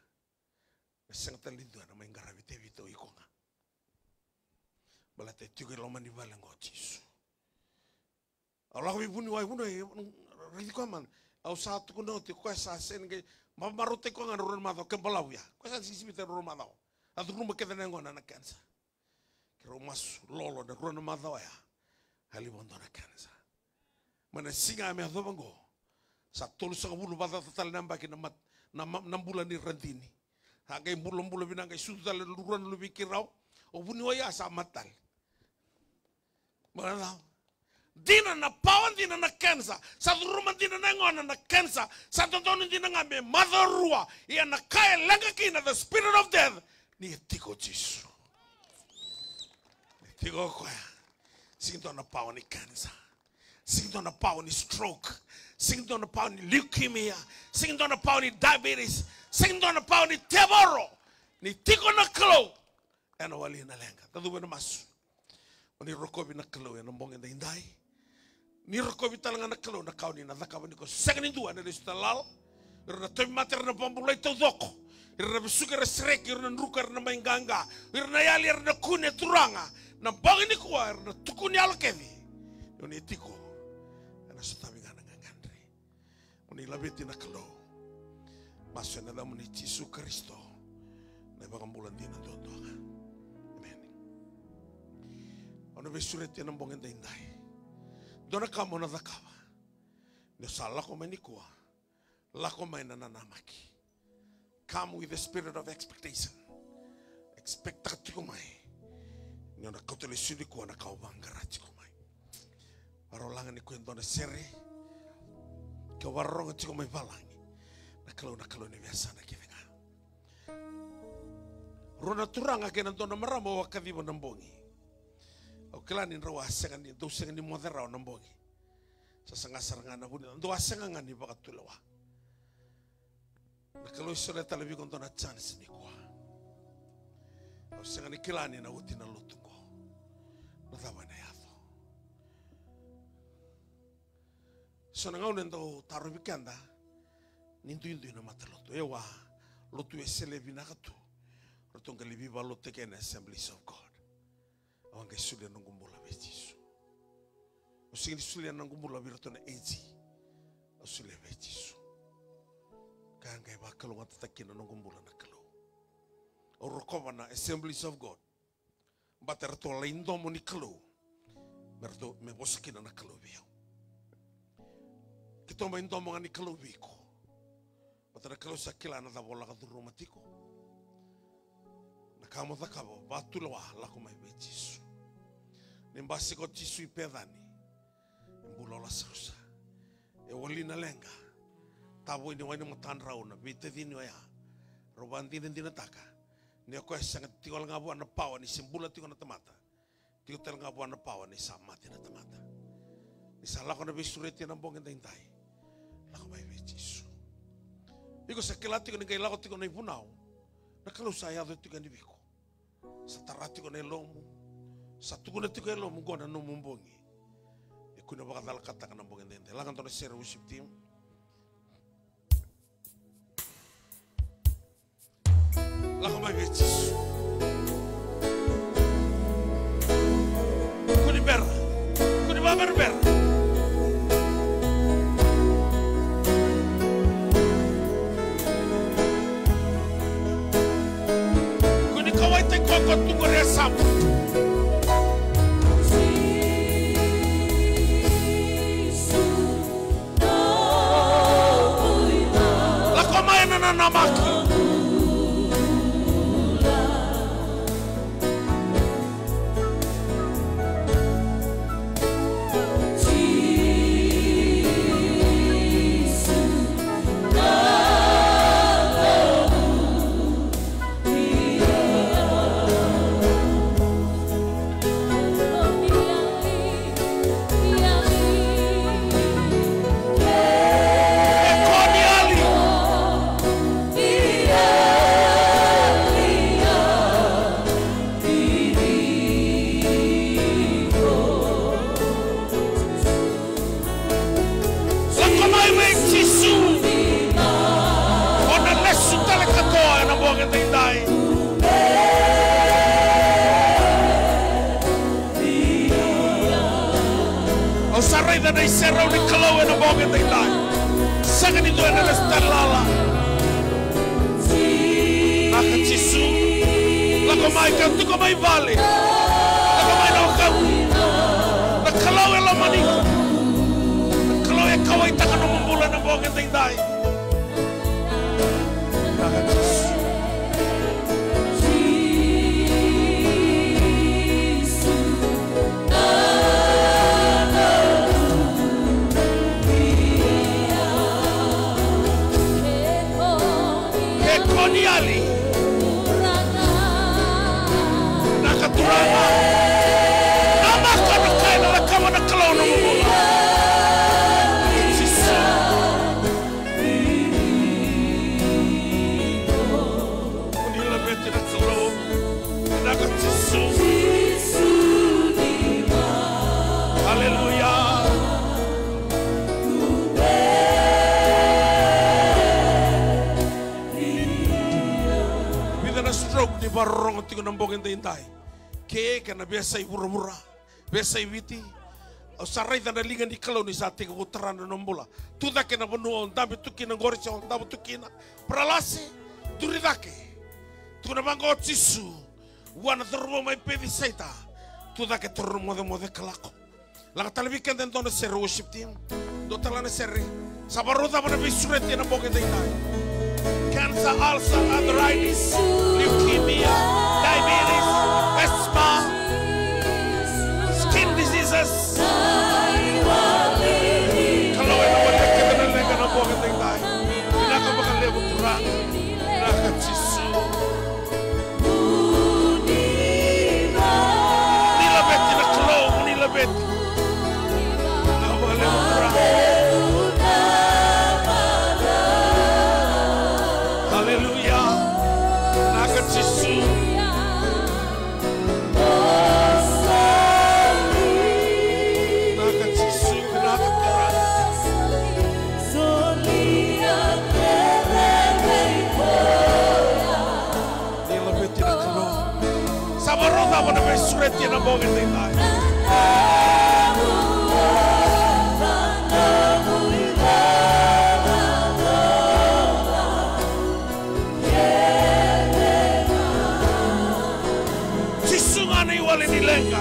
me sega tale ni dua ena mai qaravi Tevita, o iko ga. Baleta e tiko e loma ni vale qo o Jisu. Au lako vei vuniwai, vuniwai, raici koya mada. Au sa tukuna oti, koya sa sega ni qai, ma, marautaki koya ga na rua na macawa, ke balavu ya. Koya sa sisivita na rua na macawa. A curuma kece na yagona na kenisa. Keirau masu lolo na rua na macawa ya. A levu dua na kenisa. Mai na siga me yacova oqo, sa tolusagavulu vakacaca tale na yabaki na mat-, na ma-, na bula ni Radini. A qai bulabula vinaka, qai sucu tale na rua na luve i keirau. O vuniwai ya sa mate tale. Mai na cava? Dina na pawa, dina na kenisa. Sa curuma dina na yagona na kenisa. Sa dodonu dina ga me macawa rua. Ia na ka e leqa kina, the spirit of death, ni e tiko o Jisu. Ni tiko o koya. Sega ni dua na pawa ni kenisa. Sega ni dua na pawa ni stroke. Sega ni dua na pawa ni leukemia. Sega ni dua na pawa ni diabetes. Sega ni dua na pawa ni tevoro. Ni tiko na Kalou, ena wali na leqa. Da cuva ena masu. Mo ni rokovi na Kalou ena bogi edaidai. Ni rokovi tale ga na Kalou na ka o ni na cakava nikua. Sega ni dua ena lesu tale lala. Ira na tauvimate era na vakabulai taucoko. Ira na vesuki era sereki, ira na druka era na mai qaqa. Ira na yali era na kune, Turaga. Na bogi nikua era na tukuni yalo kece. Ni o ni tiko, ena sotavi ga na gagadre. Mo ni laveti na Kalou. Masu ena yacamuni Jisu Karisito, na iVakabula dina duadua ga. Emeni. Au na veisureti ena bogi edaidai. Dua na ka mo na cakava. Ni o sa lako mai nikua, lako mai na nanamaki. Come with the spirit of expectation. Expect-taka tiko mai. Ni o na kauta lesu nikua na ka o vaqara tiko mai. Varau laga ni koya e dua na sere. Ke o vakarorogo tiko mai valagi, na Kalou, na Kalou ni veiyasana kece ga. Rua na turaga kei na dua na marama au a kaciva na bogi. Au kila ni drau a sega ni, dou sega ni moce rawa na bogi. Sa saga sara ga na vuni, dou a sega ga ni vakatulewa. Na Kalou e solia tale vei iko dua na chance nikua. Au sega ni kila ni na oti na lotu qo. Na cava ena yaco? So na gauna e dau tarovi keda ni duidui na matalotu. E wa, lotu e sele vinaka tu. Ratou qai lai veivakalotutaki ena Assemblies of God. Au a qai solia noqu bula vei Jisu. Au sega ni solia noqu bula vei iratou na A G. Au solia vei Jisu. Ka a qai vakalougatataki kina noqu bula na Kalou. Au rokova na Assemblies of God. Baleta eratou lai domo ni Kalou. Me ratou, me vosa kina na Kalou vei au. Keitou mai domo ga ni Kalou vei iko. Baleta na Kalou sa kila na cava o lako curuma tiko. Na ka mo cakava, vakatulewa, lako mai vei Jisu. Ni basika o Jisu i Pecani, e bula o Lasarusa. E wali na leqa. Tavoi ni wai ni matadrau na veitacini oya. Rau vakadinadinataka ni o koya sega tiko wale ga vua na pawa ni se bula tiko na tamata. Tiko tale ga vua na pawa ni sa mate na tamata. Ni sa lako na veisureti ena bogi edaidai, lako mai vei Jisu. Iko sa kila tiko ni qai lako tiko na ivunau, na Kalou sa yaco tiko yani vei iko. Sa tara tiko na yalomu. Sa tukuna tiko e yalomu, qo na nomu bogi. E kune vakacalakataka na bogi edaidai. Laga dua na sere, worship team. Lako mai vei Jisu. Kua ni bera. Kua ni vaberabera. Kua ni kauwaitaki koya ko tu qori e yasamu. Jisu, no. namaki. Lako mai vei Jisu. O na lesu tale katoa ena bogi edaidai. Au sa raica na iserau ni Kalou ena bogi edaidai. Sega ni dua ena lesu tale lala. Vinaka Jisu. Lako mai ka tiko mai vale. Lako mai na wekaqu. Na Kalou e lomani iko. Na Kalou e kauwaitaka nomu bula ena bogi edaidai. Vinaka Jisu. Ke ko ni yali. Vinaka Turaga. Namaka na ka ena cakava na Kalou na nomu bula. Jisu. Mo ni laveti na Kalou. Vinaka Jisu. Aleluya. Vica na stroke ni vakarorogo tiko na bogi edaidai. Ke kei na veiyasai vuravura, veiyasai Viti. Au sa raica na liga ni Kalou ni sa tekivu tara na nomu bula. Tu cake na vanua o dabe tu kina qori se o davo tu kina. Paralasi, duri cake. Tukuna vaqo o Jisu. Vua na cauravou mai Pecisaita. Tu cake, taura na mocemoce ka lako. Laga tale vei keda e dua na sere, worship team. Dua tale na sere. Sa vakarau cava na veisureti ena bogi edaidai? Cancer, ulcer, arthritis, leukemia, diabetes, asthma, skin diseases. Kalou ena walia keda na leqa ena bogi edaidai. Vinaka vakalevu Turaga. Vinaka Jisu. Ni laveti na Kalou, ni laveti. Vinaka vakalevu Turaga. Aleluya. Vinaka Jisu. Vinaka Jisu, vinaka Turaga. Ni laveti na Kalou. Sa vakarau cava na veisureti ena bogi edaidai? Jisu ga na iwali ni leqa.